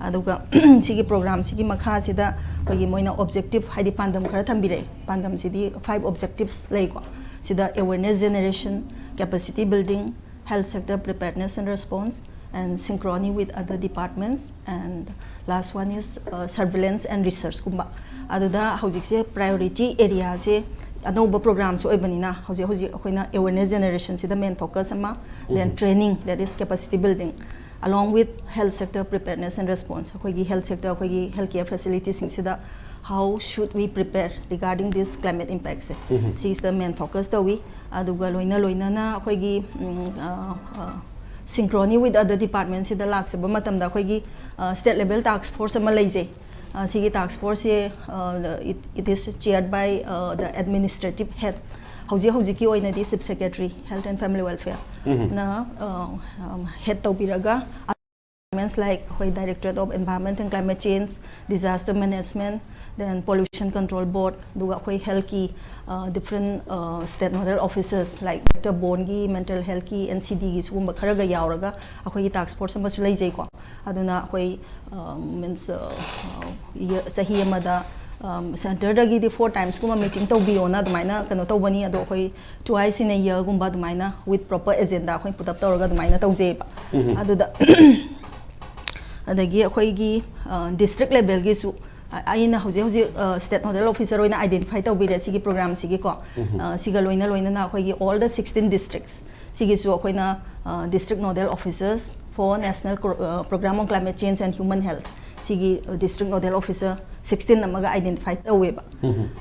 ꯑꯗꯨꯒ ꯁꯤꯒꯤ ꯄ꯭ꯔꯣꯒ꯭ꯔꯥꯝꯁꯤꯒꯤ ꯃꯈꯥꯁꯤꯗ ꯑꯩꯈꯣꯏꯒꯤ ꯃꯣꯏꯅ ꯑꯣꯕꯖꯦꯛꯇꯤꯚ, ꯍꯥꯏꯗꯤ ꯄꯥꯟꯗꯝ ꯈꯔ ꯊꯝꯕꯤꯔꯛꯑꯦ꯫ ꯄꯥꯟꯗꯝꯁꯤꯗꯤ ꯐꯥꯏꯚ ꯑꯣꯕꯖꯦꯛꯇꯤꯚꯁ ꯂꯩꯀꯣ꯫ ꯁꯤꯗ awareness generation, capacity building, health sector preparedness and response, and synchrony with other departments, and last one is surveillance and researchꯀꯨꯝꯕ꯫ ꯑꯗꯨꯗ ꯍꯧꯖꯤꯛꯁꯦ ꯄ꯭ꯔꯥꯏꯌꯣꯔꯤꯇꯤ ꯑꯦꯔꯤꯌꯥꯁꯦ ꯑꯅꯧꯕ ꯄ꯭ꯔꯣꯒ꯭ꯔꯥꯝꯁꯨ ꯑꯣꯏꯕꯅꯤꯅ, ꯍꯧꯖꯤꯛ ꯍꯧꯖꯤꯛ ꯑꯩꯈꯣꯏꯅ awareness generationꯁꯤꯗ main focus ꯑꯃ, then training, that is capacity building, along with health sector preparedness and response, ꯑꯩꯈꯣꯏꯒꯤ health sector, ꯑꯩꯈꯣꯏꯒꯤ health care facilityꯁꯤꯡꯁꯤꯗ how should we prepare regarding this climate impactꯁꯦ, ꯁꯤꯁꯤꯗ main focus ꯇꯧꯏ꯫ ꯑꯗꯨꯒ ꯂꯣꯏꯅ ꯂꯣꯏꯅꯅ ꯑꯩꯈꯣꯏꯒꯤ synchrony with other departmentꯁꯤꯗ ꯂꯥꯛꯆꯕ ꯃꯇꯝꯗ ꯑꯩꯈꯣꯏꯒꯤ state level task force ꯑꯃ ꯂꯩꯖꯩ꯫ ꯁꯤꯒꯤ task forceꯁꯦ, it is chaired by the administrative head, ꯍꯧꯖꯤꯛ ꯍꯧꯖꯤꯛꯀꯤ ꯑꯣꯏꯅꯗꯤ Chief Secretary, Health and Family Welfare ꯅ head ꯇꯧꯕꯤꯔꯒ departments like ꯑꯩꯈꯣꯏ Directorate of Environment and Climate Change, Disaster Management, then Pollution Control Board, ꯑꯗꯨꯒ ꯑꯩꯈꯣꯏ health ꯀꯤ different state nodal officers like Doctor Bond ꯒꯤ mental health ꯀꯤ, N C D ꯒꯤ, ꯁꯤꯒꯨꯝꯕ ꯈꯔꯒ ꯌꯥꯎꯔꯒ ꯑꯩꯈꯣꯏꯒꯤ task force ꯑꯃꯁꯨ ꯂꯩꯖꯩꯀꯣ꯫ ꯑꯗꯨꯅ ꯑꯩꯈꯣꯏ means ꯆꯍꯤ ꯑꯃꯗ centre ꯗꯒꯤꯗꯤ four times ꯀꯨꯝꯕ meeting ꯇꯧꯕꯤꯌꯣꯅ ꯑꯗꯨꯃꯥꯏꯅ ꯀꯩꯅꯣ ꯇꯧꯕꯅꯤ꯫ ꯑꯗꯣ ꯑꯩꯈꯣꯏ twice in a year ꯒꯨꯝꯕ ꯑꯗꯨꯃꯥꯏꯅ with proper agenda ꯑꯩꯈꯣꯏ put up ꯇꯧꯔꯒ ꯑꯗꯨꯃꯥꯏꯅ ꯇꯧꯖꯩꯕ꯫ ꯑꯗꯨꯗ ꯑꯗꯒꯤ ꯑꯩꯈꯣꯏꯒꯤ district level ꯒꯤꯁꯨ ꯑꯩꯅ ꯍꯧꯖꯤꯛ ꯍꯧꯖꯤꯛ state nodal officer ꯑꯣꯏꯅ identify ꯇꯧꯕꯤꯔꯦ ꯁꯤꯒꯤ program ꯁꯤꯒꯤꯀꯣ꯫ ꯁꯤꯒ ꯂꯣꯏꯅ ꯂꯣꯏꯅꯅ ꯑꯩꯈꯣꯏꯒꯤ all the sixteen districts ꯁꯤꯒꯤꯁꯨ ꯑꯩꯈꯣꯏꯅ district nodal officers for National Program on Climate Change and Human Health, ꯁꯤꯒꯤ district nodal officer sixteen ꯑꯃꯒ identify ꯇꯧꯋꯦꯕ꯫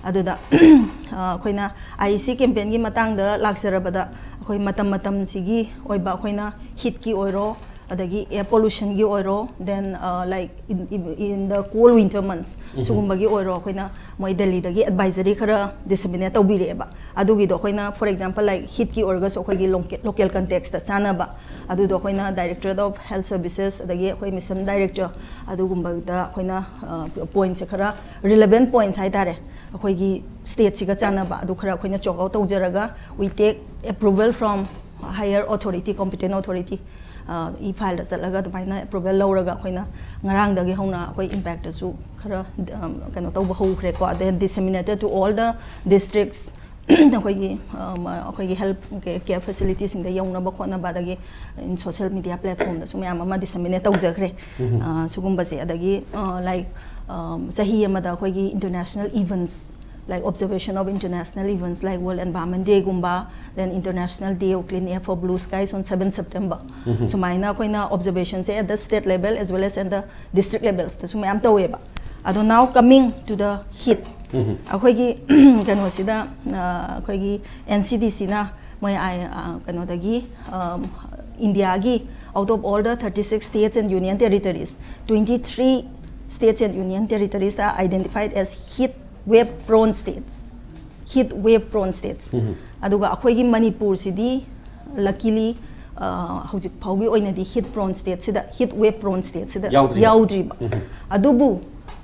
ꯑꯗꯨꯗ ꯑꯩꯈꯣꯏꯅ IEC campaign ꯒꯤ ꯃꯇꯥꯡꯗ ꯂꯥꯛꯆꯔꯕꯗ, ꯑꯩꯈꯣꯏ ꯃꯇꯝ ꯃꯇꯝꯁꯤꯒꯤ ꯑꯣꯏꯕ ꯑꯩꯈꯣꯏꯅ heat ꯀꯤ ꯑꯣꯏꯔꯣ, ꯑꯗꯒꯤ air pollution ꯒꯤ ꯑꯣꯏꯔꯣ, then like in the cold winter months ꯁꯤꯒꯨꯝꯕꯒꯤ ꯑꯣꯏꯔꯣ, ꯑꯩꯈꯣꯏꯅ ꯃꯣꯏ ꯗꯦꯜꯂꯤꯗꯒꯤ advisory ꯈꯔ disseminate ꯇꯧꯕꯤꯔꯛꯑꯦꯕ꯫ ꯑꯗꯨꯒꯤꯗꯣ ꯑꯩꯈꯣꯏꯅ, for example, like heat ꯀꯤ ꯑꯣꯏꯔꯒꯁꯨ ꯑꯩꯈꯣꯏꯒꯤ local context ꯇ ꯆꯥꯟꯅꯕ, ꯑꯗꯨꯗꯣ ꯑꯩꯈꯣꯏꯅ Directorate of Health Services ꯑꯗꯒꯤ ꯑꯩꯈꯣꯏ Mission Director ꯑꯗꯨꯒꯨꯝꯕꯗ ꯑꯩꯈꯣꯏꯅ point ꯁꯦ ꯈꯔ relevant points ꯍꯥꯏꯇꯥꯔꯦ, ꯑꯩꯈꯣꯏꯒꯤ state ꯁꯤꯒ ꯆꯥꯟꯅꯕ ꯑꯗꯨ ꯈꯔ ꯑꯩꯈꯣꯏꯅ check out ꯇꯧꯖꯔꯒ we take approval from higher authority, competent authority, e file ꯗ ꯆꯠꯂꯒ ꯑꯗꯨꯃꯥꯏꯅ approval ꯂꯧꯔꯒ ꯑꯩꯈꯣꯏꯅ ꯉꯔꯥꯡꯗꯒꯤ ꯍꯧꯅ ꯑꯩꯈꯣꯏ impact ꯁꯨ ꯈꯔ ꯀꯩꯅꯣ ꯇꯧꯕ ꯍꯧꯈ꯭ꯔꯦꯀꯣ꯫ Then disseminated to all the districts, ꯑꯩꯈꯣꯏꯒꯤ ꯑꯩꯈꯣꯏꯒꯤ health care facility ꯁꯤꯡꯗ ꯌꯧꯅꯕ ꯈꯣꯠꯅꯕ, ꯑꯗꯒꯤ in social media platform ꯗꯁꯨ ꯃꯌꯥꯝ ꯑꯃ disseminate ꯇꯧꯖꯈ꯭ꯔꯦ꯫ ꯁꯤꯒꯨꯝꯕꯁꯦ ꯑꯗꯒꯤ like ꯆꯍꯤ ꯑꯃꯗ ꯑꯩꯈꯣꯏꯒꯤ international events like observation of international events like World Environment Day ꯒꯨꯝꯕ, then International Day of Clean Air for Blue Skies on seven September, ꯁꯨꯃꯥꯏꯅ ꯑꯩꯈꯣꯏꯅ observation say at the state level as well as at the district levels ꯇꯁꯨ ꯃꯌꯥꯝ ꯇꯧꯋꯦꯕ꯫ ꯑꯗꯣ now coming to the heat, ꯑꯩꯈꯣꯏꯒꯤ ꯀꯩꯅꯣꯁꯤꯗ ꯑꯩꯈꯣꯏꯒꯤ NCDC ꯅ ꯃꯣꯏ ꯀꯩꯅꯣꯗꯒꯤ India ꯒꯤ out of all the thirty six states and union territories, twenty three states and union territories are identified as heat wave prone states, heat wave prone states. ꯑꯗꯨꯒ ꯑꯩꯈꯣꯏꯒꯤ ꯃꯅꯤꯄꯨꯔꯁꯤꯗꯤ luckily ꯑ, ꯍꯧꯖꯤꯛ ꯐꯥꯎꯒꯤ ꯑꯣꯏꯅꯗꯤ heat prone stateꯁꯤꯗ, heat wave prone stateꯁꯤꯗ ꯌꯥꯎꯗ꯭ꯔꯤꯕ꯫ ꯌꯥꯎꯗ꯭ꯔꯤꯕ꯫ ꯑꯗꯨꯕꯨ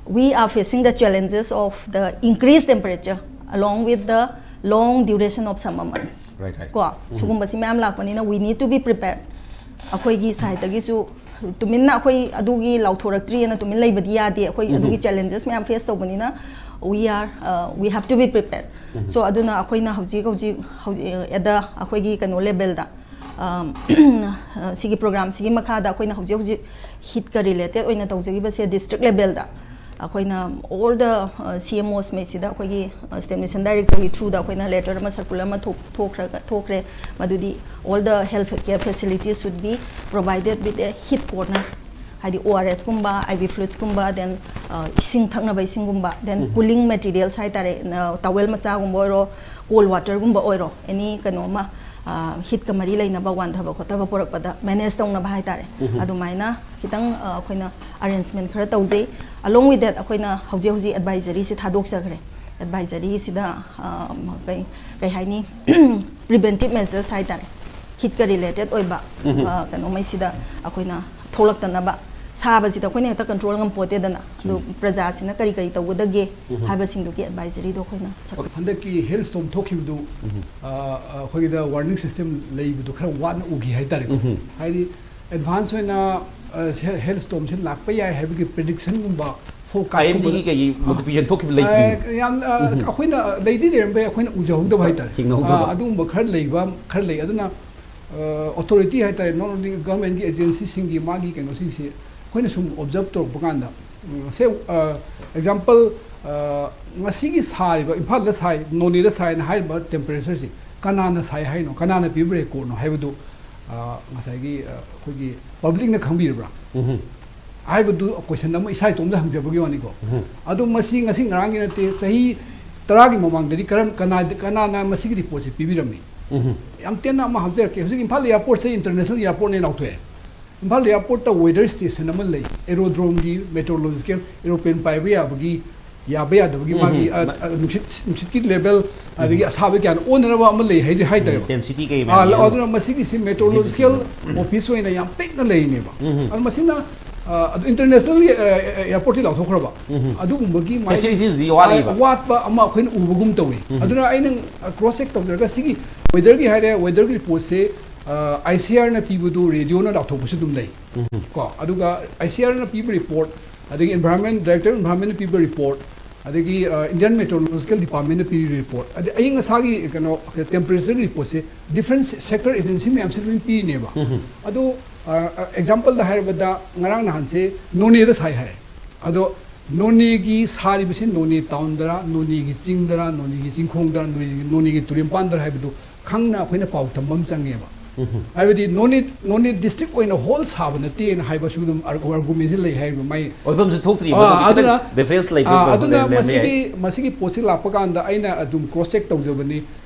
we are facing the challenges of the increased temperature along with the long duration of summer months. Right, right. ꯀꯣ, ꯁꯤꯒꯨꯝꯕꯁꯤ ꯃꯌꯥꯝ ꯂꯥꯛꯄꯅꯤꯅ we need to be prepared. ꯑꯩꯈꯣꯏꯒꯤ sideꯇꯒꯤꯁꯨ ꯇꯨꯃꯤꯟꯅ ꯑꯩꯈꯣꯏ ꯑꯗꯨꯒꯤ ꯂꯥꯎꯊꯣꯔꯛꯇ꯭ꯔꯤꯑꯅ ꯇꯨꯃꯤꯟ ꯂꯩꯕꯗꯤ ꯌꯥꯗꯦ꯫ ꯑꯩꯈꯣꯏ ꯑꯗꯨꯒꯤ challenges ꯃꯌꯥꯝ face ꯇꯧꯕꯅꯤꯅ we are, uh, we have to be prepared. So ꯑꯗꯨꯅ ꯑꯩꯈꯣꯏꯅ ꯍꯧꯖꯤꯛ ꯍꯧꯖꯤꯛ ꯍꯧꯖꯤꯛ at the ꯑꯩꯈꯣꯏꯒꯤ ꯀꯩꯅꯣ levelꯗ, ꯑꯝ, ꯁꯤꯒꯤ programꯁꯤꯒꯤ ꯃꯈꯥꯗ ꯑꯩꯈꯣꯏꯅ ꯍꯧꯖꯤꯛ ꯍꯧꯖꯤꯛ heatꯀ related ꯑꯣꯏꯅ ꯇꯧꯖꯈꯤꯕꯁꯦ district levelꯗ ꯑꯩꯈꯣꯏꯅ all the, uh, CMOs ꯃꯩꯁꯤꯗ ꯑꯩꯈꯣꯏꯒꯤ, uh, state mission directorꯒꯤ throughꯗ ꯑꯩꯈꯣꯏꯅ letter ꯑꯃ, circular ꯑꯃ ꯊꯣꯛ-, ꯊꯣꯛꯈ꯭ꯔꯒ, ꯊꯣꯛꯈ꯭ꯔꯦ꯫ ꯃꯗꯨꯗꯤ all the health care facilities should be provided with a heat corner, ꯍꯥꯏꯗꯤ ORSꯀꯨꯝꯕ, IV fluidsꯀꯨꯝꯕ, then, uh, ꯏꯁꯤꯡ ꯊꯛꯅꯕ ꯏꯁꯤꯡꯒꯨꯝꯕ, then cooling materials ꯍꯥꯏꯇꯥꯔꯦ, ꯇꯋꯦꯜ ꯃꯆꯥꯒꯨꯝꯕ ꯑꯣꯏꯔꯣ, cold waterꯒꯨꯝꯕ ꯑꯣꯏꯔꯣ, any ꯀꯩꯅꯣ ꯑꯃ, uh, heatꯀ ꯃꯔꯤ ꯂꯩꯅꯕ, ꯋꯥꯟꯊꯕ ꯈꯣꯠꯊꯕ ꯄꯨꯔꯛꯄꯗ manage ꯇꯧꯅꯕ ꯍꯥꯏꯇꯥꯔꯦ꯫ ꯑꯗꯨꯃꯥꯏꯅ ꯈꯤꯇꯪ, uh, ꯑꯩꯈꯣꯏꯅ arrangement ꯈꯔ ꯇꯧꯖꯩ꯫ Along with that, ꯑꯩꯈꯣꯏꯅ ꯍꯧꯖꯤꯛ ꯍꯧꯖꯤꯛ advisoryꯁꯤ ꯊꯥꯗꯣꯛꯆꯈ꯭ꯔꯦ꯫ Advisoryꯁꯤꯗ, uh, ꯀꯩ, ꯀꯩ ꯍꯥꯏꯅꯤ, preventive measures ꯍꯥꯏꯇꯥꯔꯦ, heatꯀ related ꯑꯣꯏꯕ, uh, ꯀꯩꯅꯣꯉꯩꯁꯤꯗ ꯑꯩꯈꯣꯏꯅ ꯊꯣꯛꯂꯛꯇꯅꯕ꯫ ꯁꯥꯕꯁꯤꯗ ꯑꯩꯈꯣꯏꯅ ꯍꯦꯛꯇ control ꯉꯝꯄꯣꯠꯇꯦꯗꯅ꯫ ꯑꯗꯨ ꯄ꯭ꯔꯖꯥꯁꯤꯅ ꯀꯔꯤ ꯀꯔꯤ ꯇꯧꯒꯗꯒꯦ ꯍꯥꯏꯕꯁꯤꯡꯗꯨꯒꯤ advisoryꯗꯣ ꯑꯩꯈꯣꯏꯅ ꯁꯛ- ꯍꯟꯗꯛꯀꯤ hailstorm ꯊꯣꯛꯈꯤꯕꯗꯨ, ꯑ, ꯑ, ꯑꯩꯈꯣꯏꯒꯤꯗ warning system ꯂꯩꯕꯗꯨ ꯈꯔ ꯋꯥꯅ ꯎꯈꯤ ꯍꯥꯏꯇꯥꯔꯦꯀꯣ꯫ ꯍꯥꯏꯗꯤ advance ꯑꯣꯏꯅ, ꯑ, hailstormꯁꯦ ꯂꯥꯛꯄ ꯌꯥꯏ ꯍꯥꯏꯕꯒꯤ predictionꯒꯨꯝꯕ, forecastꯀꯨꯝꯕ, IMDꯒꯤ ꯀꯩꯒꯤ ꯃꯗꯨ ꯄꯤꯖꯟ ꯊꯣꯛꯈꯤꯕ ꯂꯩꯇ꯭ꯔꯤ꯫ ꯑ, ꯌꯥꯝ, ꯑ, ꯑꯩꯈꯣꯏꯅ ꯂꯩꯗꯤ ꯂꯩꯔꯝꯕ ꯌꯥꯏ, ꯑꯩꯈꯣꯏꯅ ꯎꯖꯍꯧꯗꯕ ꯍꯥꯏꯇꯥꯔꯦ꯫ ꯊꯦꯡꯅꯍꯧꯗꯕ꯫ ꯑ, ꯑꯗꯨꯒꯨꯝꯕ ꯈꯔ ꯂꯩꯕ, ꯈꯔ ꯂꯩ꯫ ꯑꯗꯨꯅ, ꯑ, authority ꯍꯥꯏꯇꯥꯔꯦ, not only governmentꯀꯤ agencyꯁꯤꯡꯒꯤ ꯃꯥꯒꯤ ꯀꯩꯅꯣꯁꯤꯡꯁꯤ ꯑꯩꯈꯣꯏꯅ ꯁꯨꯝ observe ꯇꯧꯔꯛꯄ ꯀꯥꯟꯗ, ꯎꯝ, say, ꯑ, example, ꯑ, ꯉꯁꯤꯒꯤ ꯁꯥꯔꯤꯕ, ꯏꯝꯐꯥꯜꯗ ꯁꯥꯏ, ꯅꯣꯅꯦꯗ ꯁꯥꯏꯅ ꯍꯥꯏꯔꯤꯕ temperatureꯁꯤ ꯀꯅꯥꯅ ꯁꯥꯏ ꯍꯥꯏꯅꯣ, ꯀꯅꯥꯅ ꯄꯤꯕ recordꯅꯣ ꯍꯥꯏꯕꯗꯨ, ꯑ, ꯉꯁꯥꯏꯒꯤ, ꯑ, ꯑꯩꯈꯣꯏꯒꯤ publicꯅ ꯈꯪꯕꯤꯔꯕ꯭ꯔꯥ? ꯍꯥꯏꯕꯗꯨ question ꯑꯃ ꯏꯁꯥ ꯏꯇꯣꯝꯇ ꯍꯪꯖꯕꯒꯤ ꯋꯥꯅꯤꯀꯣ꯫ ꯑꯗꯣ ꯃꯁꯤ ꯉꯁꯤ ꯉꯔꯥꯡꯒꯤ ꯅꯠꯇꯦ, ꯆꯍꯤ ꯇꯔꯥꯒꯤ ꯃꯃꯥꯡꯗꯗꯤ ꯀꯔꯝ, ꯀꯅꯥ, ꯀꯅꯥꯅ ꯃꯁꯤꯒꯤ reportꯁꯤ ꯄꯤꯕꯤꯔꯝꯃꯤ? ꯌꯥꯝ ꯇꯦꯟꯅ ꯑꯃ ꯍꯥꯞꯆꯔꯛꯀꯦ꯫ ꯍꯧꯖꯤꯛ ꯏꯝꯐꯥꯜ airportꯁꯦ international airportꯅꯦ ꯂꯥꯎꯊꯣꯛꯑꯦ꯫ ꯏꯝꯐꯥꯜ airportꯇ weather stationꯑꯃ ꯂꯩ, aerodromeꯒꯤ meteorological aeroplane ꯄꯥꯏꯕ ꯌꯥꯕꯒꯤ ꯌꯥꯕ ꯌꯥꯗꯕꯒꯤ ꯎꯝ, ꯃꯥꯒꯤ ꯎꯝ꯫ ꯑ, ꯑ, ꯅꯨꯡꯁꯤꯠ ꯅꯨꯡꯁꯤꯠꯀꯤ ꯂꯦꯚꯦꯜ ꯑꯗꯒꯤ ꯑꯁꯥꯕ ꯀꯌꯥꯅ ꯑꯣꯟꯅꯅꯕ ꯑꯃ ꯂꯩ ꯍꯥꯏꯗꯤ ꯍꯥꯏꯇꯥꯔꯦꯕ꯫ ꯏꯟꯇꯦꯟꯁꯤꯇꯤ ꯀꯩ ꯑ, ꯃꯌꯥꯝ ꯂ- ꯌꯦꯡꯉꯒ꯫ ꯑꯗꯨꯅ ꯃꯁꯤꯒꯤꯁꯤ ꯃꯦꯇ꯭ꯔꯣꯂꯣꯖꯤꯀꯦꯜ ꯑꯣꯐꯤꯁ ꯑꯣꯏꯅ ꯌꯥꯝ ꯄꯤꯛꯅ ꯂꯩꯔꯤꯅꯦꯕ꯫ ꯎꯝ꯫ ꯑꯗꯨ ꯃꯁꯤꯅ ꯑ, ꯑꯗꯨ ꯏꯟꯇꯔꯅꯦꯁꯅꯦꯜ ꯑꯦꯌꯥꯔꯄꯣꯔꯠꯇꯤ ꯂꯥꯎꯊꯣꯛꯈ꯭ꯔꯕ꯫ ꯎꯝ꯫ ꯑꯗꯨꯒꯨꯝꯕꯒꯤ ꯃꯥꯒꯤ ꯐꯦꯁꯤꯂꯤꯇꯤꯁꯗꯤ ꯋꯥꯠꯂꯤꯕ꯫ ꯋꯥꯠꯄ ꯑꯃ ꯑꯩꯈꯣꯏꯅ ꯎꯕꯒꯨꯝ ꯇꯧꯏ꯫ ꯎꯝ꯫ ꯑꯗꯨꯅ ꯑꯩꯅ ꯀ꯭ꯔꯣꯁ ꯆꯦꯛ ꯇꯧꯖꯔꯒ ꯁꯤꯒꯤ ꯋꯦꯗꯔꯒꯤ ꯍꯥꯏꯔꯦ, ꯋꯦꯗꯔꯒꯤ ꯔꯤꯄꯣꯔꯠꯁꯦ ꯑꯥꯏ ꯁꯤ ꯑꯥꯔꯅ ꯄꯤꯕꯗꯨ ꯔꯦꯗꯤꯑꯣꯅ ꯂꯥꯎꯊꯣꯛꯄꯁꯨ ꯑꯗꯨꯝ ꯂꯩ꯫ ꯎꯝ꯫ ꯀꯣ ꯑꯗꯨꯒ ꯑꯥꯏ ꯁꯤ ꯑꯥꯔꯅ ꯄꯤꯕ ꯔꯤꯄꯣꯔꯠ, ꯑꯗꯒꯤ ꯏꯟꯚꯥꯏꯔꯟꯃꯦꯟ ꯗꯥꯏꯔꯦꯛꯇꯔ ꯏꯟꯚꯥꯏꯔꯟꯃꯦꯟꯅ ꯄꯤꯕ ꯔꯤꯄꯣꯔꯠ, ꯑꯗꯒꯤ ꯏꯟꯗꯤꯌꯟ ꯃꯦꯇ꯭ꯔꯣꯂꯣꯖꯤꯀꯦꯜ ꯗꯤꯄꯥꯔꯠꯃꯦꯟꯅ ꯄꯤꯔꯤ ꯔꯤꯄꯣꯔꯠ, ꯑꯗꯩ ꯑꯌꯤꯡ ꯑꯁꯥꯒꯤ ꯀꯩꯅꯣ ꯇꯦꯝꯄꯔꯦꯆꯔ ꯔꯤꯄꯣꯔꯠꯁꯦ ꯗꯤꯐ꯭ꯔꯦꯟ ꯁꯦꯛꯇꯔ ꯑꯦꯖꯦꯟꯁꯤ ꯃꯌꯥꯝꯁꯤ ꯂꯣꯏ ꯄꯤꯔꯤꯅꯦꯕ꯫ ꯎꯝ꯫ ꯑꯗꯣ ꯑꯦꯛꯖꯥꯝꯄꯜꯗ ꯍꯥꯏꯔꯕꯗ ꯉꯔꯥꯡ ꯅꯍꯥꯟꯁꯦ ꯅꯣꯅꯦꯗ ꯁꯥꯏ ꯍꯥꯏ꯫ ꯑꯗꯣ ꯅꯣꯅꯦꯒꯤ ꯁꯥꯔꯤꯕꯁꯤ ꯅꯣꯅꯦ ꯇꯥꯎꯟꯗꯔ, ꯅꯣꯅꯦꯒꯤ ꯆꯤꯡꯗꯔ, ꯅꯣꯅꯦꯒꯤ ꯆꯤꯡꯈꯣꯡꯗꯔ, ꯅꯣꯅꯦꯒꯤ, ꯅꯣꯅꯦꯒꯤ ꯇꯨꯔꯦꯟꯄꯥꯟꯗꯔ ꯍꯥꯏꯕꯗꯨ ꯈꯪꯅ ꯑꯩꯈꯣꯏꯅ ꯄꯥꯎ ꯇꯝꯕ ꯑꯃ ꯆꯪꯉꯦꯕ꯫ ꯎꯝ꯫ ꯍꯥꯏꯕꯗꯤ ꯅꯣꯅꯦ ꯅꯣꯅꯦ ꯗꯤꯁꯇ꯭ꯔꯤꯛ ꯑꯣꯏꯅ ꯍꯣꯜ ꯁꯥꯕ ꯅꯠꯇꯦꯅ ꯍꯥꯏꯕꯁꯨ ꯑꯗꯨꯝ ꯑꯥꯔꯒꯨꯃꯦꯟꯁꯤ ꯂꯩ ꯍꯥꯏꯔꯤꯕ ꯃꯥꯏ꯫ ꯑꯣꯏꯐꯝꯁꯨ ꯊꯣꯛꯇ꯭ꯔꯤ꯫ ꯑꯥ, ꯃꯗꯨꯗꯤ ꯈꯤꯇꯪ ꯑꯗꯨꯅ ꯗꯤꯐ꯭ꯔꯦꯟꯁ ꯑꯥ, ꯂꯩꯕ ꯑꯗꯨꯅ ꯂꯩꯔꯝꯕ ꯌꯥꯏ꯫ ꯃꯁꯤꯒꯤ ꯃꯁꯤꯒꯤ ꯄꯣꯠꯁꯤ ꯂꯥꯛꯄ ꯀꯥꯟꯗ ꯑꯩꯅ ꯑꯗꯨꯝ ꯀ꯭ꯔꯣꯁ ꯆꯦꯛ ꯇꯧꯖꯕꯅꯤ꯫